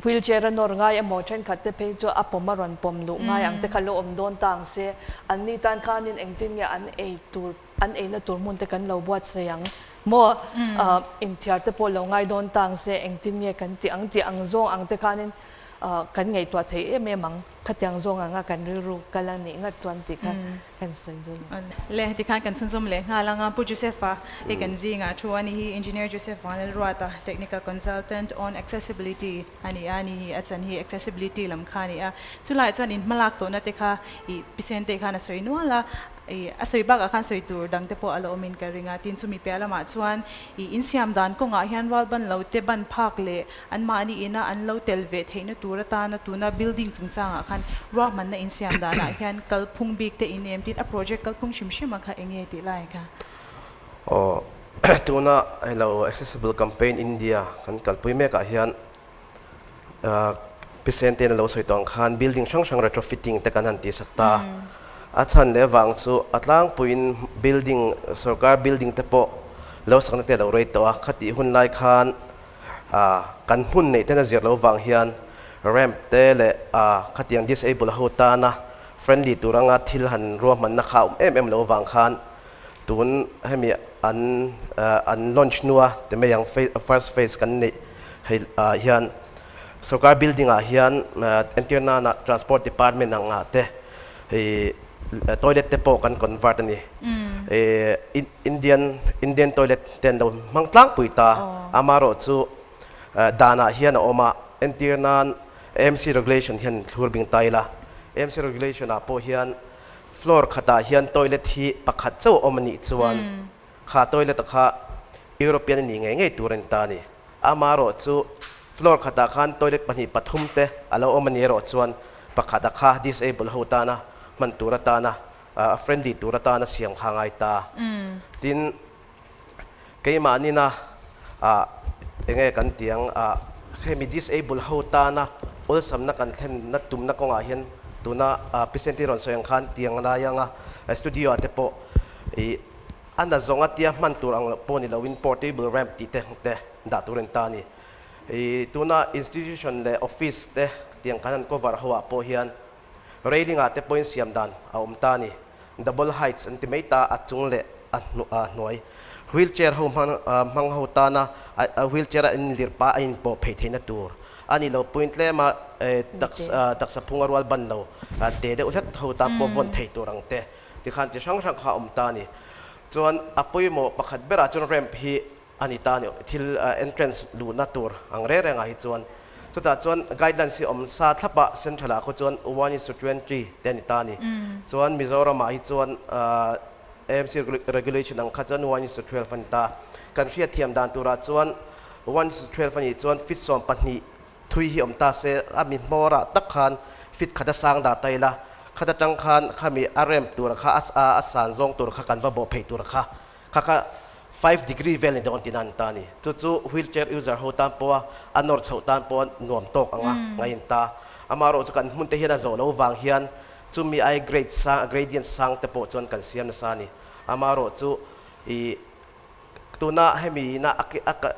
wheel chair a nawr ngai emaw thenkhat te phei chu a pawm a rawn pawm luh ngai ang te kha lo awm dawn ta ang se, an ni tan khanin engtin nge an ei tur an eina tur hmun te kan lo buatsaih ang maw, inthiar te pawh lo ngai dawn ta ang se engtin nge kan tih ang tih ang zawng ang te khanin kan ngaihtuah thei em em ang khatiang zawng anga kan rilru kal a nih ngat chuan tih kha Kan sawi chu ni. Le heti khan kan chhunzawm leh nghal ang a, Pu Joseph-a hei kan zingah thu a ni hi, Engineer Joseph Vanlalruata, Technical Consultant on Accessibility a ni a, ni hi a chan hi Accessibility lam kha a ni a. Chulaiah chuan in hmalak tawhna te kha ih Pisente khan a sawi nual a, ih a sawi bakah khan sawi tur dang te pawh a la awmin ka ring a, tin chumi piah lamah chuan ih insiam dan kawngah hian rual ban lo te ban phak leh Anmahni ina an lo tel ve theihna tur atana tuna building chungchangah khan ruahmanna insiam danah hian kalphung bik te in em tin a project kalphung hrim hrim a kha eng nge tih lai kha? Aw, tuna helo Accessible Campaign India kan kalpui mekah hian Pisente in a lo sawi tawh ang khan building hrang hrang retrofitting te kan han tihsak ta a, a chhan leh vang chu a tlangpuiin building sorkar building te pawh lo sakna te a lo rei tawh a, khatih hun lai khan Kan hmun neih ten a zir lo vang hian ramp te leh khatiang disable ho tana friendly tur anga thil han ruahmanna kha a awm em em lo vang khan tun hemi an an launch hnua ti mai ang first phase kan neih hei ah hian sorkar building ah hian entir nana transport department angah te hei toilet te pawh kan convert a ni. Indian Indian toilet te an lo hmang tlangpui ta. Amaherawh chu danah hian a awm a, entir nan AMC regulation hian thlur bing ta ila. AMC regulation ah pawh hian floor khatah hian toilet hi pakhat chauh a awm a nih chuan kha toilet a kha European a nih ngei ngei tur a ni ta a ni. Amaherawh chu floor khatah khan toilet pahnih pathum te a lo awm a nih erawh chuan pakhat a kha disable ho tana hman tur atana a friendly tur atana siam kha a ngai ta. Tin, Keimahnin a ah enge kan ti ang ah hemi disable ho tana awlsamna kan thlenna tumna kawngah hian tuna Pisenti rawn sawi ang khan tiang lai anga studio ah te pawh ih a na zawnga tia hman tur ang loh pawh ni loin portable ramp tih te te dah tur a ni ta a ni. Ih tuna institution leh office te tiang kan han cover ho ah pawh hian railing ah te pawhin siam dan a awm ta a ni. Double heights an ti mai ta, a chung leh a hnuai. Wheel chair ho hmang hmang ho tana wheel chair a inlirh pah a inpawh phei theihna tur a ni lo. Point tlema taksa phung a rual ban lo te deuh hlek ho tan pawh vawn thei tur ang te tikhan chi hrang hrang kha a awm ta a ni. Chuan a pawimawh pakhat berah chuan ramp hi a ni ta a ni, thil entrance luhna tur ang reng rengah hi chuan. Chutah chuan guidelines hi awm sa thlap a, central ah khaw chuan one is to 20 te a ni ta a ni. Chuan Mizoram ah hi chuan AMC regulation ang kha chuan one is to 12 a ni ta. Kan hriatthiam dan turah chuan one is to 12 a nih chuan feet 12 thui hi awm ta se, a mi hmawrah tak khan feet khat a sang dah ta ila, khat atang khan khami a ramp tura kha a san zawng tur kha kan va bawh phei tur kha Kha kha 5 degree vel ni dawn tina an ta a ni. Chu chu wheelchair user ho tan pawha a nawr chhoh tan pawha nuam tawk anga ngaih an ta. Amaherawh chu kan hmun te hian a zawh lo vang hian chumi ai grade sang, gradient sang te pawh chuan kan siam nasa a ni. Amaherawh chu ih tuna hemi ina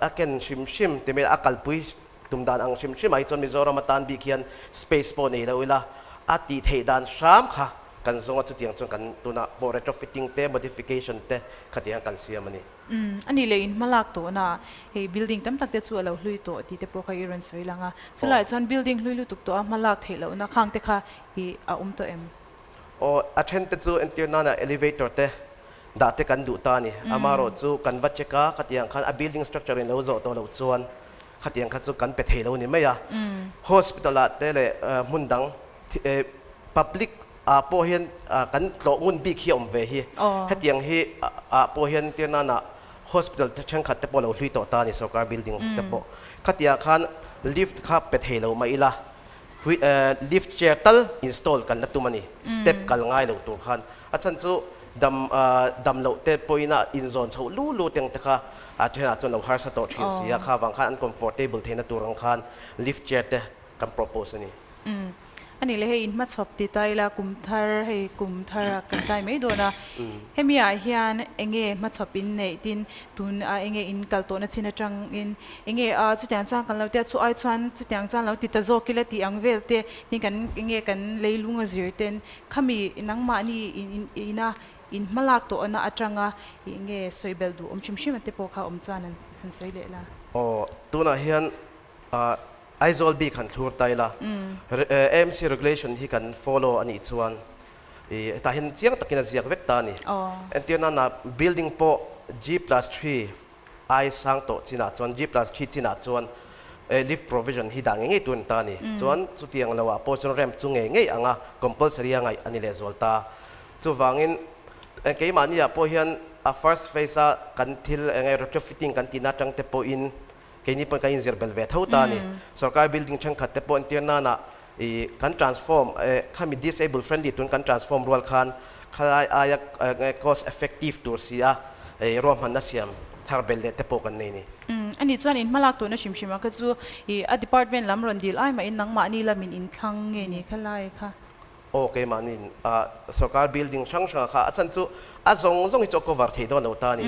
a ken hrim hrim ti mai a kalpui tum dan ang hrim hrim ah hi chuan Mizoram atan bik hian space pawh nei lo ila a tih theih dan hram kha kan zawng a chutiang chuan kan tunah pawh retrofitting te modification te khatiang kan siam a ni. Umm a nih leh in hmalak tawhna hei building tam tak te chu a lo hlui tawh tih te pawh kha i rawn sawi lang a, chulaiah chuan building hlui lutuk tawh a hmalak theih lohna khang te kha i a awm tawh em? Aw a then te chu entir nana elevator te dah te kan duh ta a ni, amaherawh chu kan va check a khatiang khan a building structure in lo zawh tawh loh chuan khatiang kha chu kan pe thei lo ni mai a, hospital ah te leh hmun dang public ah pawh hian kan tlawh ngun bik hi a awm ve hi, hetiang hi ah pawh hian tir nana hospital te thenkhat te pawh lo hlui tawh ta a ni sorkar building te pawh khatiang khan lift kha pe thei lo mah ila lift chair tal install kan la tum a ni, step kal ngai lo tur khan a chhan chu dam dam loh te pawhin a inzawn chhoh lu lu teng te kha a thenah chuan lo harsa tawh thin si a, kha vang khan an comfortable theihna tur ang khan lift chair te kan propose a ni. Umm. A nih leh hei inhmachhawp ti ta ila kum thar hei kum thar a kan kai mai dawn a, hemi ah hian enge hmachhawp in neih tin tun a enge in kal tawhna chin atangin enge a chutiang chuan kan lo tia chu ai chuan chutiang chuan lo ti ta zawk ila tih ang vel te tin kan enge kan leilung a zir ten khami nangmahni in ina in hmalak tawhna atanga enge sawi belh duh awm hrim hrim a te pawh kha awm chuan han sawi leh la. Aw tunah hian Aizawl bik han thlur ta ila, AMC regulation hi kan follow a nih chuan hetah hian chiang takin a ziak vek ta a ni. Entir nana building pawh G plus 3 ai sang tawh chinah chuan G plus 3 chinah chuan lift provision hi dah ngei ngei tur a ni ta a ni. Chuan chutiang loah pawh chuan ramp chu ngei ngei anga compulsory a ngaih a ni lehzual ta. Chuvangin keimahniah pawh hian a first phase a kan thil eng nge retrofitting kan tihna atang te pawhin Keini pawn kan inzir bel ve tho ta a ni. Sorkar building thenkhat te pawh entir nana ih kan transform khami disable friendly tun kan transform rual khan khalai aia cost effective tur si a ruahmanna siam thar bel leh te pawh kan nei ni. A nih chuan in hmalak tuna hrim hrim a kha chu ih a department lam rawn dil ai mahin nangmahni lamin inthlang nge ni khalai kha. Aw keimahniin sorkar building hrang hranga kha a chhan chu a zawng zawng hi chu a cover thei dawn lo ta a ni.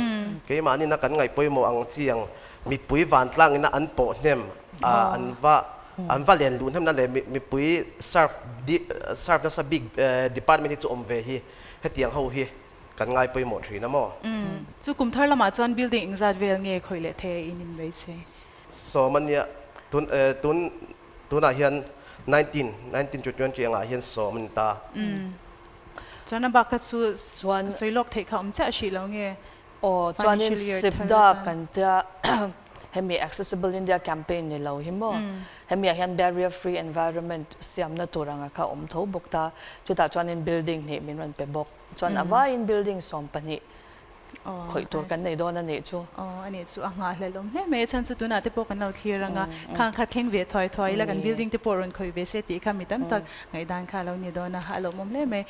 Keimahniin a kan ngaih pawimawh ang chi ang mipui vantlangin a an pawh hnem an va an va len luh hnemna leh mipui serve serve nasa bik department hi chu awm ve hi hetiang ho hi kan ngai pawimawh thin a maw? Chu kum thar lamah chuan building engzat vel nge khawih leh thei a in in beisei? Sawm a nia tun tun Tunah hian 19, 19 to 20 angah hian sawm a ni ta. Umm. Chuan a bak kha chu Chuan sawi lawk theih kha awm chiah hrih lo nge? Aw, chuanin Financial year thar Sipda atan. kan tia. Hemi Accessible India Campaign ni lo hi maw? Hemi ah hian barrier free environment siamna tur anga kha awm tho bawk ta. Chutah chuanin building hnih min rawn pe bawk. Chuan a vaiin building 12 khawih tur kan nei dawn a nih chu. Aw a nih chu a nghahhlelh awm hle mai a chhan chu tunah te pawh kan lo thlir ang a, khang kha thleng ve thuai thuai ila kan building te pawh rawn khawih ve se tih kha mi tam tak ngaihdan kha a lo ni dawn a, a lawmawm hle mai.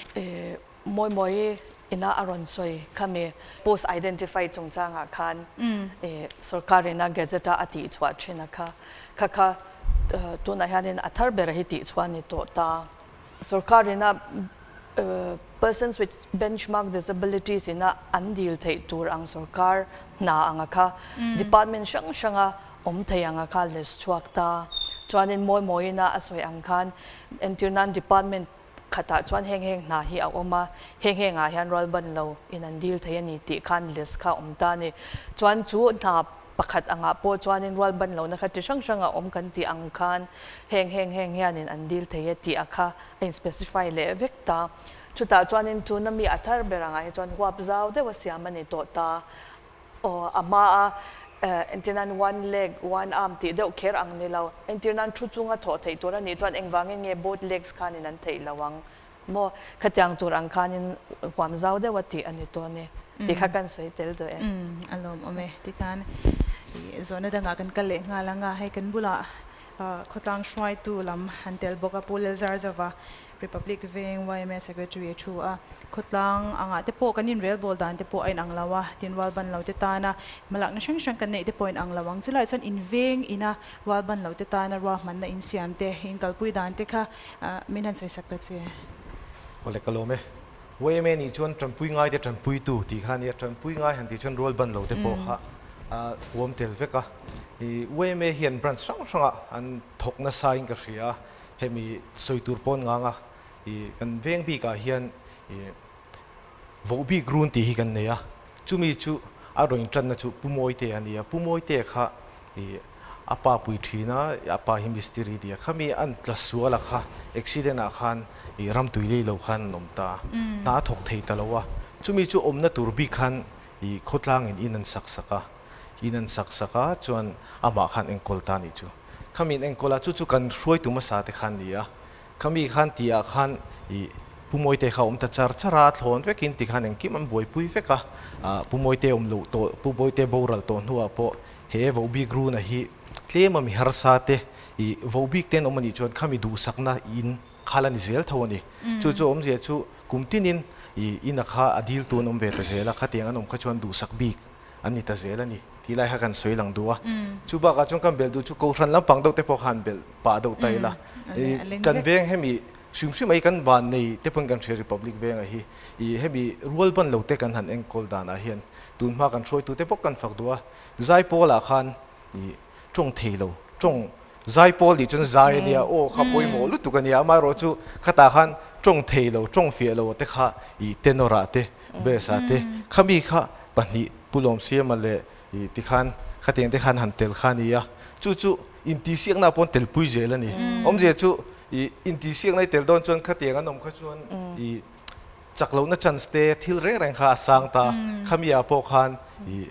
Mawi mawi ina a rawn sawi khami post identify chungchangah khan sorkar ina gazette a a tihchhuah thin a kha kha kha tunah hianin a thar ber hi tihchhuah a ni tawh ta. Sorkar ina persons with benchmark disabilities ina an dil theih tur ang sorkar hna anga kha department hrang hranga awm thei anga kha list chhuak ta. Chuanin mawi mawi ina a sawi ang khan entirnan department Khatah chuan heng heng hna hi a awm a, heng hengah hian rual ban lo in an dil thei a ni tih khan list kha a awm ta a ni. Chuan chu hna pakhat angah pawh chuanin rual ban lohna kha chi hrang hrang a awm kan tih ang khan heng heng heng hianin an dil thei e tih a kha a in specify leh vek ta. Chutah chuanin tuna mi a thar ber angah hi chuan huap zau deuh a siam a ni tawh ta. Aw, a hma a entir nan one leg, one arm tih deuh kher ang ni lo. Entir nan thu chunga thawh theih tur a nih chuan engvangin nge both legs khanin an theih lo ang maw? Khatiang tur ang khanin huam zau deuh a tih a ni tawn e tih kha kan sawi tel duh e. Umm, a lawmawm e. Tikhan zawhna dangah kan kal leh nghal ang a, hei kan bulah khawtlang hruaitu lam an tel bawk a, Pu Lalzarzova Republic Veng yma Secretary a thu a, khawtlang angah te pawh kan inrelbawl dan te pawh a inang lo a, tin rual ban lo te tana hmalakna hrang hrang kan neih te pawh a inang lo ang. Chulaiah chuan inveng ina rual ban lo te tana ruahmanna insiam te, inkalpui dan te kha min han sawisak ta che. Awle ka lawm e. Yma nih chuan tanpui ngai te tanpuitu tih kha a nia, tanpui ngai han tih chuan rual ban lo te pawh kha a huam tel vek a. Yma hian branch hrang hrangah an thawk nasa in ka hria a. Hemi sawi tur pawn ngang a, i kan veng bikah hian i voh bik run tih hi kan nei a, chumi chu a rawn intanna chu Pu Mawite a ni a, Pu Mawite kha i a pa pui thin a, a pa hi mistiri a ni a, khami an tla sual a kha accident ah khan i ramtui lei lo khan an awm ta a, hna a thawk thei ta lo a, chumi chu awmna tur bik khan i khawtlangin in an sak sak a, in an sak sak a chuan amah khan enkawl ta a nih chu. Khami in enkawl a, chu chu kan hruaitu hmasa te khan ni a. Khami khan tih ah khan i Pu Mawite kha awm ta char char a, a thlawn vekin ti khan engkim an buaipui vek a. Pu Mawite awm loh tawh, Pu Mawite boral tawh hnuah pawh he vohbik runa hi tlem a mi harsa te i vohbik te an awm a nih chuan khami duhsakna in kha la ni zel tho a ni. Chu chu awmzia chu kum tinin i ina kha a dil tu an awm ve ta zel a, khatiang an awm kha chuan duhsak bik an ni ta zel a ni tih lai kha kan sawi lang duh a. Chu bakah chuan kan belh duh chu Kohhran lampang deuh te pawh khan belh pah deuh ta ila. Kan veng hemi hrim hrim mai kan van nei te pawhin kan hria Republic venga hi i hemi rual ban lo te kan han enkawl danah hian tun hma kan hruaitu te bawk kan fak duh a. Zaipawlah khan i tawng thei lo, tawng Zaipawl nih chuan zai a nia, aw kha pawimawh lutuk a nia, amaherawh chu khatah khan tawng thei lo, tawng fiah lo te kha i tenor ah te, bass ah te, khami kha pahnih Pu Lawmsiama leh i tikhan khatiang te khan han tel kha a ni a, chu chu intihsiakna pawh an telpui zel a ni. Awmzia chu i intihsiakna i tel dawn chuan khatiang an awm kha chuan i chak lohna chance te thil reng reng kha a sang ta, khami ah pawh khan i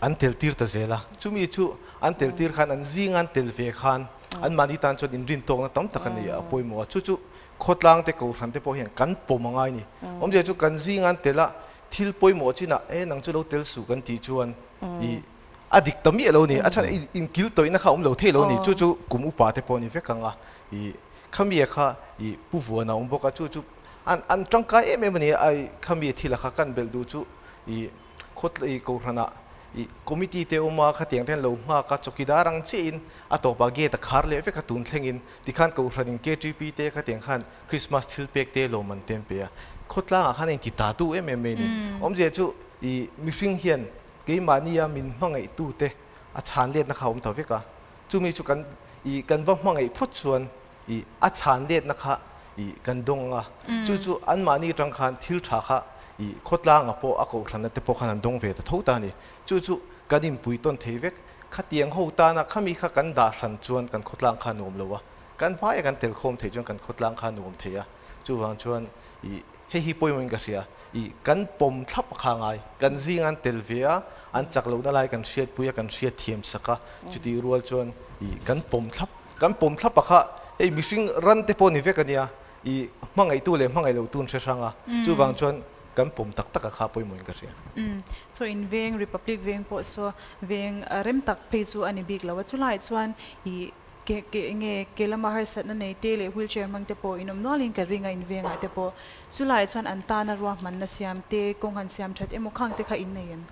an tel tir ta zel a, chumi chu an tel tir khan an zing an tel ve khan anmahni tan chuan inrintawkna tam tak a ni a pawimawh a, chu chu khawtlang te kohhran te pawh hian kan pawm a ngai a ni. Awmzia chu kan zing an tel a, thil pawimawh chinah e nang chu lo tel suh kan tih chuan i a dik ta miah lo a ni, a chhan inkil tawihna kha a awm lo thei lo a ni, chu chu kum upa te pawh a ni vek ang a, i khami kha i pu vuan a awm bawk a, chu chu an an tangkai em em a ni a, khami thil a kha kan belh duh chu i Khawtlei Kohhranah i committee te awm a, khatiang te an lo nghak a, chawkidar ang chiahin a tawpah gate a khar leh vek a tun thlengin tikhan Kohhranin KTP te khatiang khan Christmas thil pek te lawm an tem pe a, khawtlangah khan a inti ta tu em em mai a ni. Awmzia chu i mihring hian keimahnia min hmangaihtu te a chhan letna kha a awm ta vek a, chumi chu kan i kan va hmangaih phawt chuan i a chhan letna kha i kan dawng a, chu chu anmahni atang khan thil tha kha i khawtlanga pawh a kohhranna te pawh khan an dawng ve ta tho ta a ni. Chu chu kan inpui tawn thei vek. Khatiang ho tana khami kha kan dah hran chuan kan khawtlang kha nuam lo a, kan hmaia kan tel khawm theih chuan kan khawtlang kha nuam thei a. Chuvang chuan i. Hei hi pawimawhin ka hria. I kan pawm thlap a kha ngai. Kan zing an tel ve a, an chak lohna lai kan hriatpui a, kan hriat thiam sak a, chutih rual chuan i kan pawm thlap, kan pawm thlap a kha hei mihring ran te pawh ni vek a nia, i hmangaihtu leh hmangaih lohtu an hre hrang a, chuvang chuan kan pawm tak tak a kha pawimawhin ka hria. Umm, chaw in veng, Republic veng pawh saw veng rem tak phei chu a ni bik lo a, chulaiah chuan i Ke ke nge ke lama harsatna nei te leh wheelchair hmang te pawh in awm nualin ka ring a in vengah te pawh. Chulaiah chuan an tana ruahmanna siam te, kawng han siam that emaw khang te kha in nei em?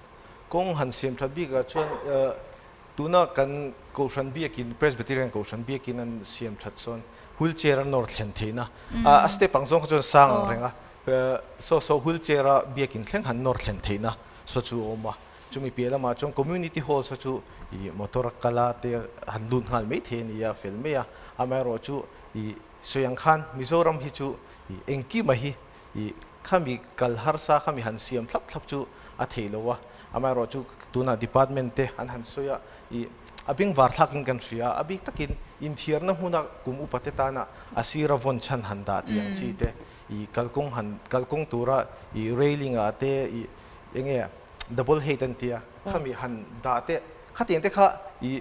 Kawng han siam that bikah chuan tuna kan Kohhran biakin, Presbyterian Kohhran biakin an siam that sawn wheelchair a nawr thlen theihna a step ang zawng kha chuan sang ang reng a, saw saw wheelchair a biakin thleng han nawr thlen theihna saw chu a awm a. Chumi piah lamah chuan Community Hall saw chu ih motor a kal a te han lut nghal mai thei a ni a, fel mai a. Amaherawhchu ih sawi ang khan Mizoram hi chu ih engkima hi ih khami kal harsa khami han siam thlap thlap chu a theih lo a. Amaherawhchu tunah department te an han sawi a ih a bengvar thlakin kan hria a, a bik takin inthiarna hmuna kum upa te tana a sira vawn chhan han dah tih ang chi te ih kalkawng han kalkawng tura ih railing ah te ih eng nge double height an tia khami han dah te khatiang te kha i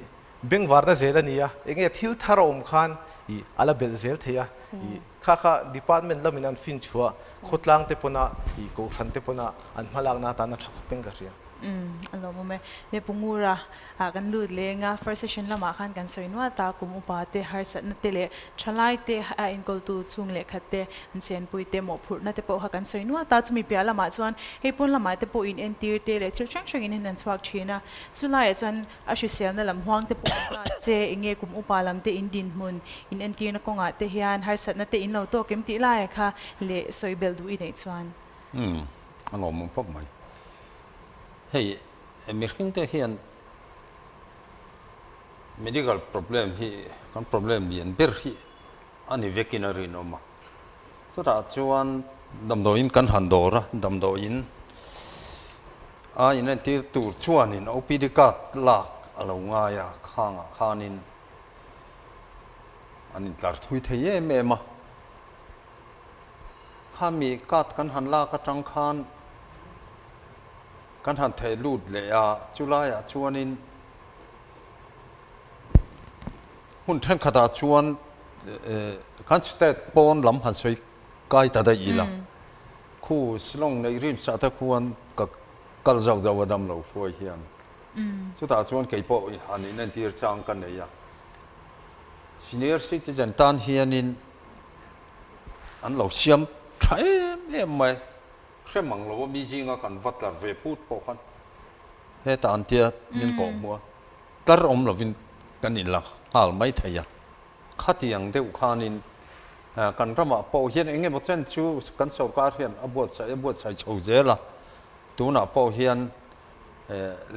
bengvarna zel a nia enge thil thar a awm khan i ala belh zel thei a i kha kha department lamin an fin chhuah khawtlang te pawna i kohhran te pawna an hmalakna atan a tha khawp in ka hria. Umm a lawmawm e. Ne Pu Ngura ah kan lut leng a, first session lamah khan kan sawi nual ta, kum upa te harsatna te leh thalai te a enkawltu chhung leh khat te an chenpui te mawhphurhna te pawh kha kan sawi nual ta. Chumi piah lamah chuan hei pawn lamah te pawh in entir te leh thil hrang hrangin hin an chhuak thin a. Chulaiah chuan a hriselna lam huang te pawh ta se enge kum upa lam te in dinhmun in entirna kawngah te hian harsatna te in lo tawk em tih laiah kha leh sawi belh duh i neih chuan. Umm a lawmawm khawp mai. Hei mihring te hian medical problem hi kan problem lian ber hi a ni vekin a rinawm a. Chutah chuan damdawiin kan han dawr a, damdawiin a inentir tur chuanin OPD card lak a lo ngai a, khangah khanin an intlar thui thei em em a. Khami card kan han lak atang khan kan han theh lut leh a, chulaiah chuanin Hmun thenkhatah chuan kan state pawn lam han sawi kai ta daih ila, khu Shillong neih rim sah te khuan ka kal zauh zauh a dam lo hruai hian. Chutah chuan kei pawh han inentir chang ka nei a. Senior citizen tan hianin an lo siam tha em em mai. Hre mang lo a mi zinga kan va tlar ve put pawh khan hetah an tia min kawh hmuh a. Tar awm lovin kan inla nghal mai thei a, khatiang deuh khanin kan ramah pawh hian eng emaw chen chu kan sorkar hian a buatsaih a buatsaih chho zel a, tunah pawh hian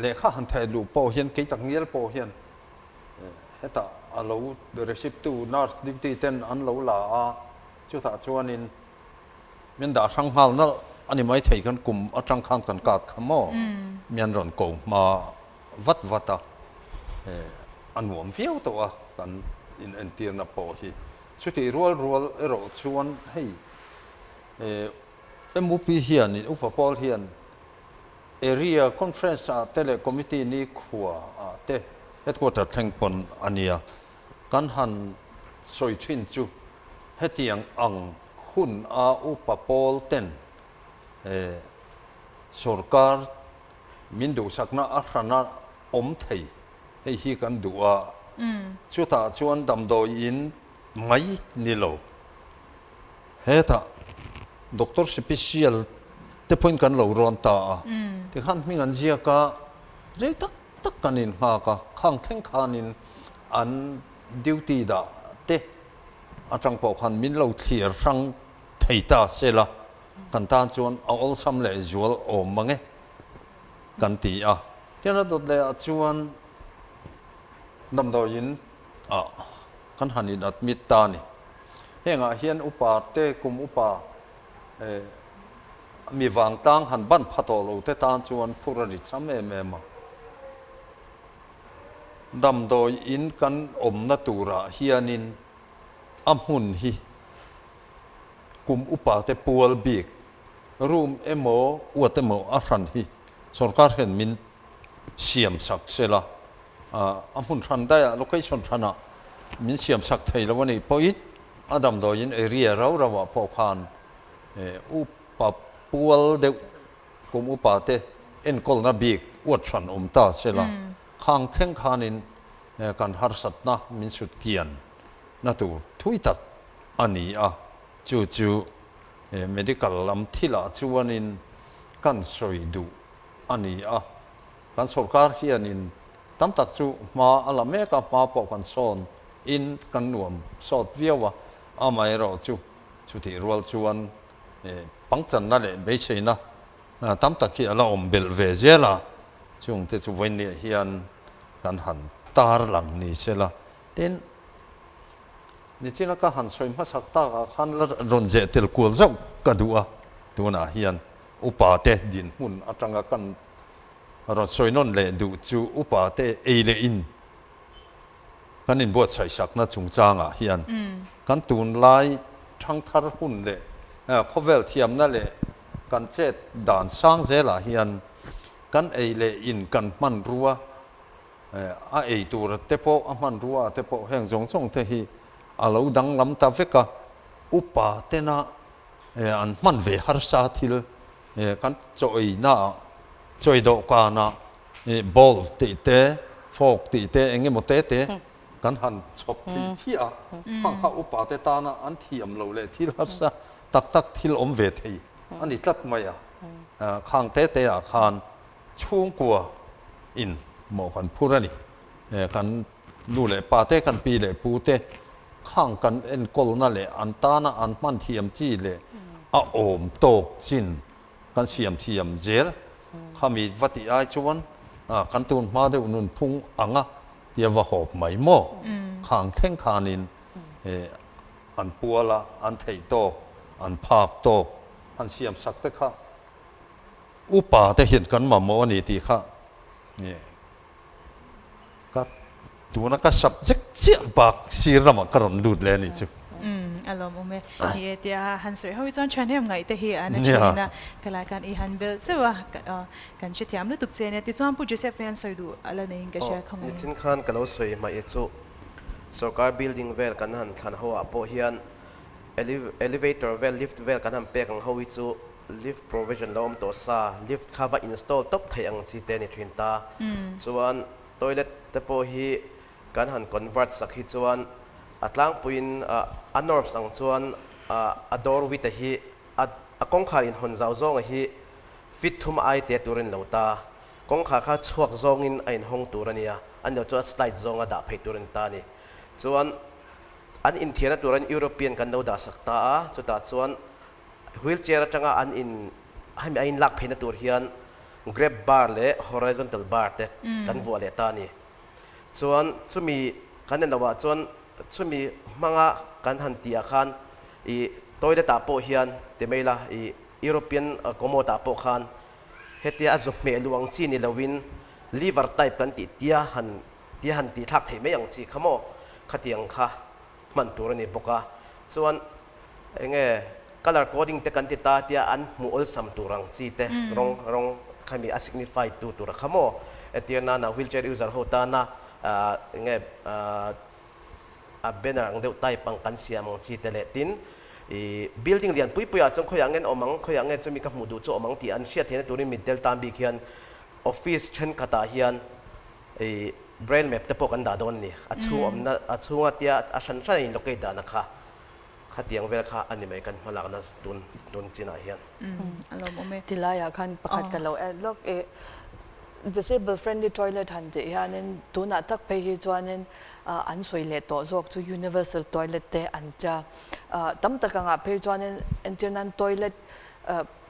lehkha han theh luh pawh hian kei tak ngial pawh hian hetah a lo receipt tu nurse duty ten an lo la a, chutah chuanin Min dah hrang nghal nalh a ni maithei kan kum atang khan kan kat kha maw? Mi an rawn ko hma vat vat a, a nuam viau tawh a kan inentirna pawh hi. Chutih rual rual erawh chuan hei MUP hianin Upa Pawl hian Area Conference ah te leh Committee ni khua ah te Headquarter thleng pawn a nia kan han sawi thin chu Hetiang ang hun a upa pawl ten sorkar min duhsakna a hrana awm thei hei hi kan duh a, chutah chuan damdawi in mai ni lo. Hetah doctor special te pawhin kan lo rawn ta a, tikhan hming an ziak a, rei tak tak kan inghak a, khang thleng khanin an duty dah te atang pawh khan min lo thlir hrang thei ta se la, kan tan chuan a awlsam leh zual awm mang e kan ti a. Tin a dawt leh ah chuan damdawiin ah kan han in admit ta a ni. Hengah hian upa te kum upa mi vangtlang han ban pha tawh lo te tan chuan phur a ri cham em em a. Damdawi in kan awmna turah hianin a hmun hi kum upa te pual bik Room emaw uat emaw a hran hi sorkar hian min siam sak sela, a hmun hran daih ah location hran ah min siam sak thei lo a nih pawhin a damdawiin area rau rau ah pawh khan upa pual deuh kum upa te enkawlna bik uat hran awm ta sela, khang thleng khanin kan harsatna min sut kian na tur thui tak a ni a, chu chu medical lam thilah chuanin kan sawi duh a ni a, kan sorkar hianin tam tak chu hma a la mek a, hma pawh kan sawn in kan nuam sawt viau a, amaherawh chu chutih rual chuan pangchanna leh beiseina tam tak hi a la awm belh ve zel a, chungte chu vawiinniah hian kan han tar lang ni sela, tin nichina ka han sawi hmasak takah khan la rawn zeh tel kual zauh ka duh a, tunah hian upa te dinhmun atanga kan rawn sawi nawn leh duh chu upa te ei leh in kan inbuatsaih sakna chungchangah hian kan tunlai thangthar hun leh khawvel thiamna leh kan chet dan sang zelah hian kan ei leh in kan hmanrua a ei tur te pawh a hmanrua te pawh heng zawng zawng te hi a lo danglam ta vek a, upa tena an hman ve harsa thil kan chaw einaah chaw ei dawhkanah bowl tih te fork tih te eng emaw te te kan han chhawp thih thih a, khang kha upa te tana an thiam lo leh thil harsa tak tak thil awm ve thei a ni tlat mai a, khang te te ah khan chhungkua in mawh kan phur a ni, kan nu leh pa te kan pi leh pu te khang kan enkawlna leh an tana an hman thiam chi leh a awm tawk chin kan siam thiam zel. Khami va tih ai chuan kan tun hma deuh nunphung anga tia va hawp mai maw? Khang thleng khanin an pual a, an theih tawk, an phak tawk, an siam sak te kha upa te hian kan mamawh a ni tih kha Ka tuna ka subject chiah bak sir lamah ka rawn lut leh a nih chu. Umm a lawmawm e. Ni e tia han sawi ho hi chuan thahnem ngaih te hi an a thin a, ka lai khan i han belh zeuh a, kan hrethiam lutuk che ania. Tichuan Pu Joseph hian sawi duh a la neiin ka hria kha mai. Nichin khan ka lo sawi hmaih chu sorkar building vel kan han thlan ho ah pawh hian elevator vel lift vel kan han pek ang ho hi chu lift provision lo awm tawh sa, lift kha va install tawp theih ang chi te a ni thin ta. Chuan toilet te pawh hi kan han convert sak hi chuan a tlangpuiin a norms ang chuan a door width a hi a kawngkhar inhawn zau zawnga hi feet thum ai te turin lo ta. Kawngkhar kha chhuak zawngin a inhawng tur a nia, a ni lo chuan slide zawnga dah phei tur a ni ta a ni. Chuan an inthiarna turin European kan lo dah sak ta a, chutah chuan Wheelchair atanga an in hemi a inlak pheina tur hian grab bar leh horizontal bar te kan vuah leh ta a ni. Chuan chumi kan en loh ah chuan chumi hmanga kan han tih ah khan ih toilet ah pawh hian ti mai ila ih European commode ah pawh khan hetia a zu hmeh luh ang chi ni loin lever type kan tih tia han tia han tih thlak theih mai ang chi kha maw khatiang kha hman tur a ni bawk a. Chuan enge colour coding te kan ti ta tia an hmuh awlsam tur ang chi te rawng rawng khami a signify tu tur a kha maw entir nana wheelchair user ho tana enge a banner ang deuh type ang kan siam ang chi te leh tin ih building lian pui pui ah chuan khawiah nge an awm ang khawiah nge chumi ka hmuh duh chu awm ang tih an hriat theihna turin mitdel tan bik hian office thenkhatah hian ih braille map te pawh kan dah dawn a ni a chhung awmna a chhunga tia a hran hran a in locate dan a kha Khatiang vel kha a ni mai kan hmalakna tun tun chinah hian. A lawmawm e. Tilaiah khan pakhat ka lo add lawk e. Disable friendly toilet han tih hianin tunah tak phei hi chuanin an sawi leh tawh zawk chu universal toilet te an tia. Tam tak angah phei chuanin entir nan toilet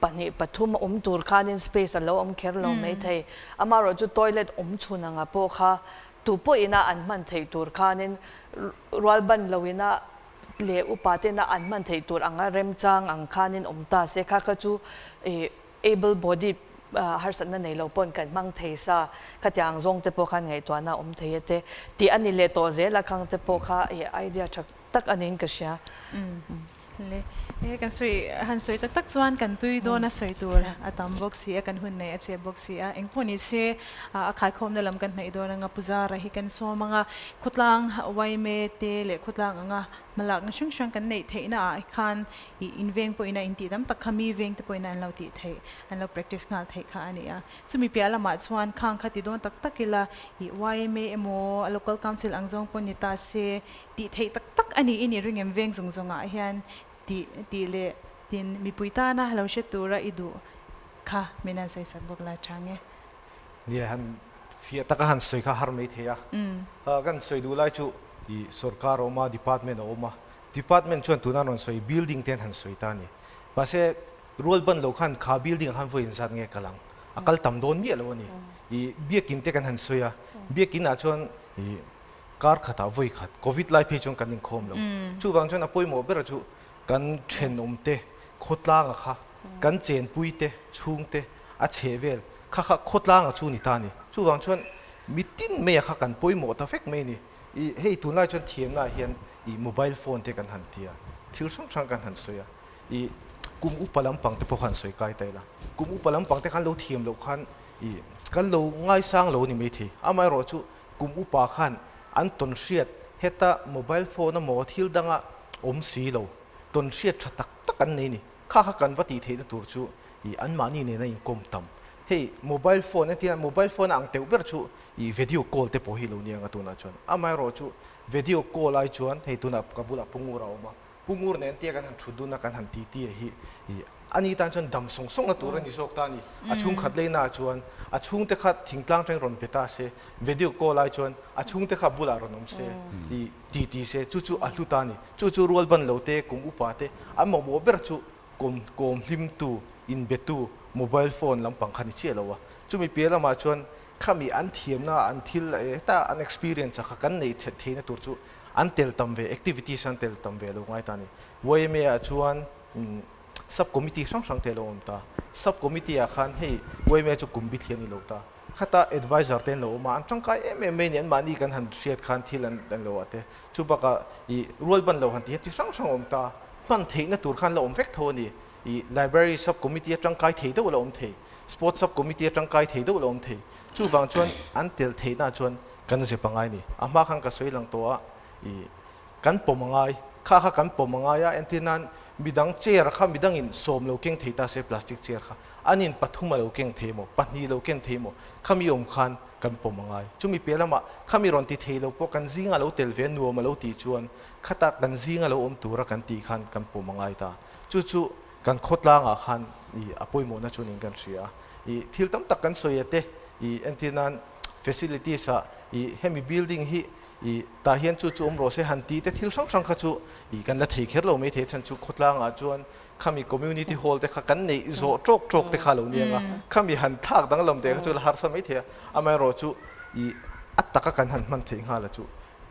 pahnih pathum awm tur khanin space a lo awm kher lo maithei. Amaherawhchu toilet awm chhun angah pawh kha tu pawhina an hman theih tur khanin rual ban loina leh upa tena an hman theih tur anga remchang ang khanin awm ta se kha kha chu ih able body harsatna nei lo pawn kan hmang thei sa khatiang zawng te pawh khan ngaihtuahna awm thei e te tih a ni leh tawh zel a khang te pawh kha ih idea tha tak a niin ka hria. Le He kan sawi han sawi tak tak chuan kan tui dawn a sawi tur a tam bawk si a, kan hun nei a chep bawk si a. Engpawh ni se a khaikhawmna lam kan hnaih dawn anga Puzara hi kan sawm anga khawtlang yma te leh khawtlang anga hmalakna hrang hrang kan neih theihna ah khan ih inveng pawhin a intih tam tak kha mi veng te pawhin an lo tih theih an lo practice nghal theih kha a ni a. Chumi piah lamah chuan khang kha ti dawn tak tak ila ih yma emaw a local council ang zawng pawh ni ta se Tih theih tak tak a niin i ring em veng zawng zawngah hian tih tih leh tin mipui tana lo hre tura i duh kha min han sawi sak bawk la chang e. Nia han fiah taka han sawi kha har mai thei a. Kan sawi duh lai chu i sorkar a awm a, department a awm a. Department chuan tuna rawn sawi building te an han sawi ta a ni. Mahse rual ban lo khan kha building ah khan vawiin zat nge kal ang? A kal tam dawn miah lo a ni. I biakin te kan han sawi a, biakin ah chuan i Kar khatah vawi khat Covid lai phei chuan kan inkhawm lo. Chuvang chuan a pawimawh ber chu kan thenawmte khawtlanga kha kan chenpuite chhungte a chheh vel kha kha khawtlanga chu ni ta a ni. Chuvang chuan mitin maia kha kan pawimawh ta vek mai a ni. Ih hei tunlai chuan thiamna ah hian ih mobile phone te kan han ti a, thil hrang hrang kan han sawi a. Ih kum upa lampang te pawh khan sawi kai ta ila. Kum upa lampang te khan lo thiam loh khan ih kan lo ngaisang lo a ni maithei. Amaherawhchu Kum upa khan an tawn hriat heta mobile phone emaw thil danga awm si lo, tawn hriat tha tak tak an nei ni. Kha kha kan va tih theihna tur chu ih anmahni nena inkawm tam. Hei mobile phone entirna mobile phone a ang teuh ber chu ih video call te pawh hi lo nia nga tunah chuan. Amaherawh chu video call ai chuan hei tunah ka bulah Pungur a awm a, Pu Ngur nen tia kan han thut dun a, kan han ti ti a hi i ani tan chuan dam sawng sawng na tur a ni zawk ta a ni. A chhungkhat lei na chuan a chhungte kha thingtlang teng rawn pe ta se, video call ai chuan a chhungte kha bulah rawn awm se, i ti ti se, chu chu a hlu ta a ni. Chu chu rual ban lo te, kum upa te, an mamawh ber chu kawm kawm hlim tu, inbe tu, mobile phone lampang kha ni chiah lo a. Chumi piah lamah chuan khami an thiamna, an thil heta an experience a kha kan neih theihna tur chu An tel tam ve, activities an tel tam ve lo ngai ta a ni. YMA ah chuan sub committee hrang hrang te a lo awm ta. Sub committee ah khan hei YMA chu kum bithli a ni lo ta. Khata advisor te an lo awm a, an tangkai em em mai a ni, anmahni kan han hriat khan thil an an lo ah te. Chu bakah ih rual ban lo han ti hian ti hrang hrang a awm ta. Hman theihna tur khan la awm vek tho a ni. Ih library sub committee a tangkai thei deuh la awm thei, sports sub committee a tangkai thei deuh la awm thei. Chuvang chuan an tel theihna chuan Kan zep a ngai ni. A hma khan ka sawi lang tawh a, ih, kan pawm a ngai. Kha kha kan pawm a ngai a, entir nan midang chair kha midangin sawm lo keng thei ta se plastic chair kha, anin pathum a lo keng thei maw, pahnih lo ken thei maw, khami awm khan kan pawm a ngai. Chumi piah lamah khami rawn ti thei lo pawh kan zinga lo tel ve nuam a lo tih chuan khata kan zinga lo awm tura kan tih khan kan pawm a ngai ta. Chu chu kan khawtlangah khan, ih, a pawimawhna chu niin kan hria a. Ih, thil tam tak kan sawi a te, ih, entir nan facilities ah ih hemi building hi ih tah hian chu chu awm rawh se han tih te thil hrang hrang kha chu ih kan la thei kher lo mai thei chhan chu khawtlang ah chuan khami community hall te kha kan neih zawh tawk tawk te kha lo ni ang a khami han thlak danglam te kha chu la harsa mai thei a amaherawh chu ih a taka kan han hman theih nghal a chu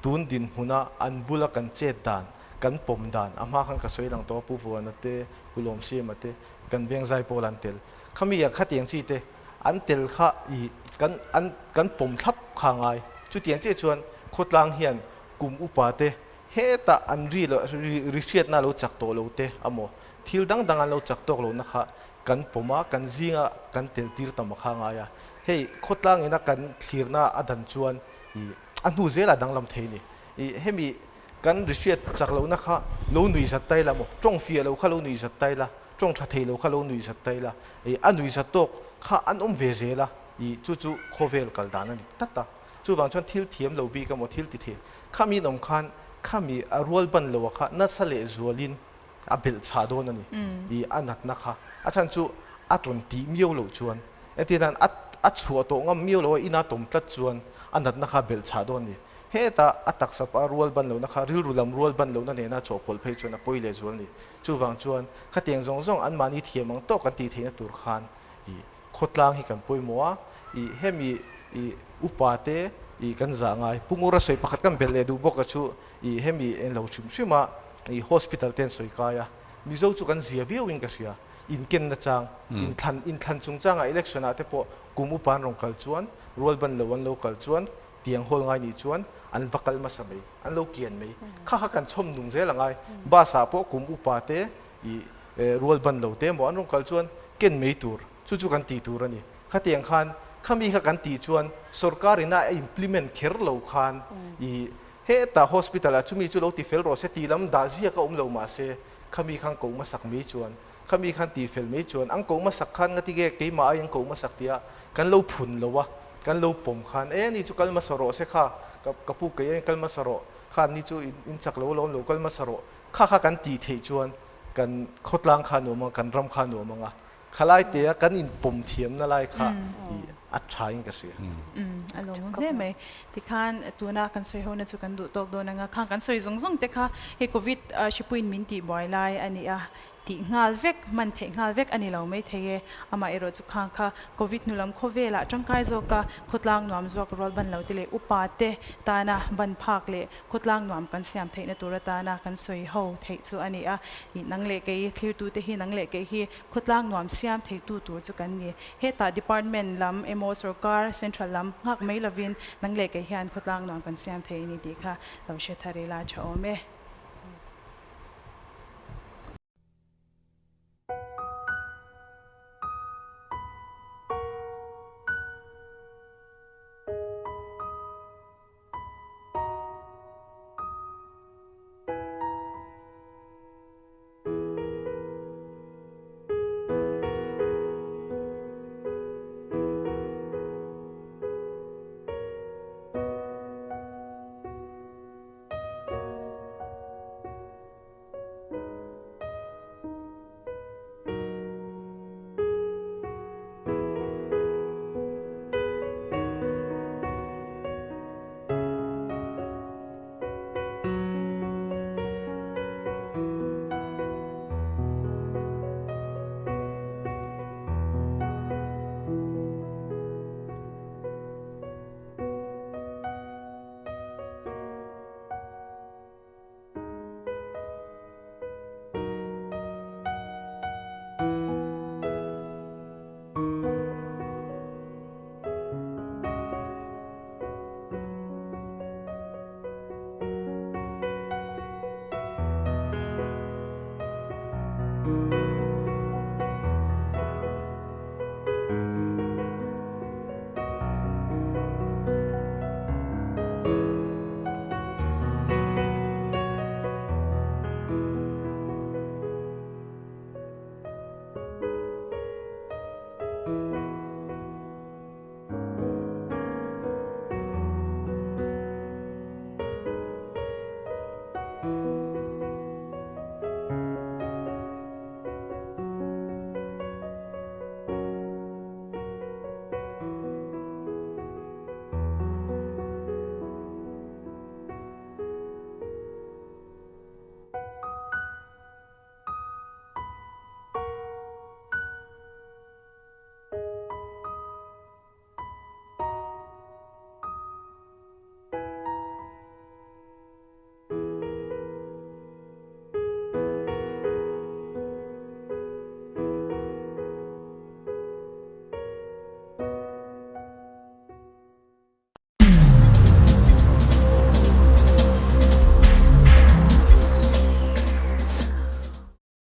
tun dinhmuna an bula kan chet dan kan pawm dan a hma khan ka sawi lang tawh a Pu Vuana te Pu Lawmsiama te kan veng zai pawl an tel khami ah khatiang chi te An tel kha i kan an kan pawm thlap kha ngai. Chutiang chiah chuan khawtlang hian kum upa te hetah an ri lo ri ri hriatna lo chak tawh lo te amaw thil dang dang an lo chak tawk lohna kha kan pawm a, kan zinga kan tel tir tam a kha ngai a. Hei khawtlang ina kan thlirna a dan chuan i a hnu zelah danglam thei a ni. I hemi kan ri hriat chak lohna kha lo nui zat tai la maw tawng fiah lo kha lo nui zat tai la Tawng tha thei lo kha lo nui zat ta ila, i a nui zat tawk kha an awm ve zel a, i chu chu khawvel kal dan a ni tlat a. Chuvang chuan thil thiam lo bik emaw thil ti thei khami an awm khan khami a rual ban lo a kha nasa leh zualin a belh chhah dawn a ni, i a natna kha. A chhan chu a tawn tih miau loh chuan entir nan a a chhuah tawh ngam miau lo a, ina tawm tlat chuan a natna kha a belh chhah dawn a ni. Heta a taksa a rual ban lohna kha rilru lam rual ban lohna nena chawhpawlh phei chuan a pawi leh zual a ni. Chuvang chuan khatiang zawng zawng anmahni thiam ang tawk kan tih theihna tur khan ih khawtlang hi kan pawimawh a, ih hemi ih upa te ih kan zah ngai. Pu Ngura sawi pakhat kan belh leh duh bawk a chu ih hemi en lo hrim hrim a ih hospital te an sawi kai a, Mizo chu kan zia viau in ka hria, inkenna chang, inthlan inthlan chungchangah election ah te pawh kum upa an rawn kal chuan, rualban lo an lo kal chuan tiang hawl ngai nih chuan an va kal hmasa mai, an lo kian mai. Kha kha kan chhawm nung zel a ngai. Bus ah pawh kum upa te I rual ban lo te emaw an rawn kal chuan ken mai tur, chu chu kan tih tur a ni. Khatiang khan khami kha kan tih chuan sorkar ina a implement kher lo khan i heta hospital ah chumi chu lo ti fel rawh se tih lam dah ziak a awm lo mahse khami khan koh hmasak mai chuan khami khan tih fel mai chuan an koh hmasak khan ngati nge keimah aiin koh hmasak tia kan lo phun lo a, kan lo pawm khan e ni chu kal hmasa rawh se kha ka pu kei aiin kal hmasa rawh khan ni chu in chak lo alawm lo kal hmasa rawh Kha kha kan tih theih chuan kan khawtlang kha nuam ang, kan ram kha nuam ang a, khalai te a kan inpawm thiamna lai kha i a tha in ka hria. A lawmawm hle mai. Tikhan tuna kan sawi hona chu kan duh tawk dawn ang a, khang kan sawi zawng zawng te kha hei Covid hripuiin min tih buai lai a ni a, tih nghal vek, hman theih nghal vek a ni lo mai thei e. Amaherawh chu khang kha Covid hnu lam khawvelah tangkai zawka khawtlang nuam zawk rual ban lo te leh upa te tana ban phak leh Khawtlang nuam kan siam theihna tur atana kan sawi ho theih chu a ni a, ih nang leh kei thlirtute hi nang leh kei hi khawtlang nuam siam theitu tur chu kan ni. Hetah department lam emaw sorkar central lam nghak mai lovin nang leh kei hian khawtlang nuam kan siam thei a ni tih kha lo hre thar ila tha awm e.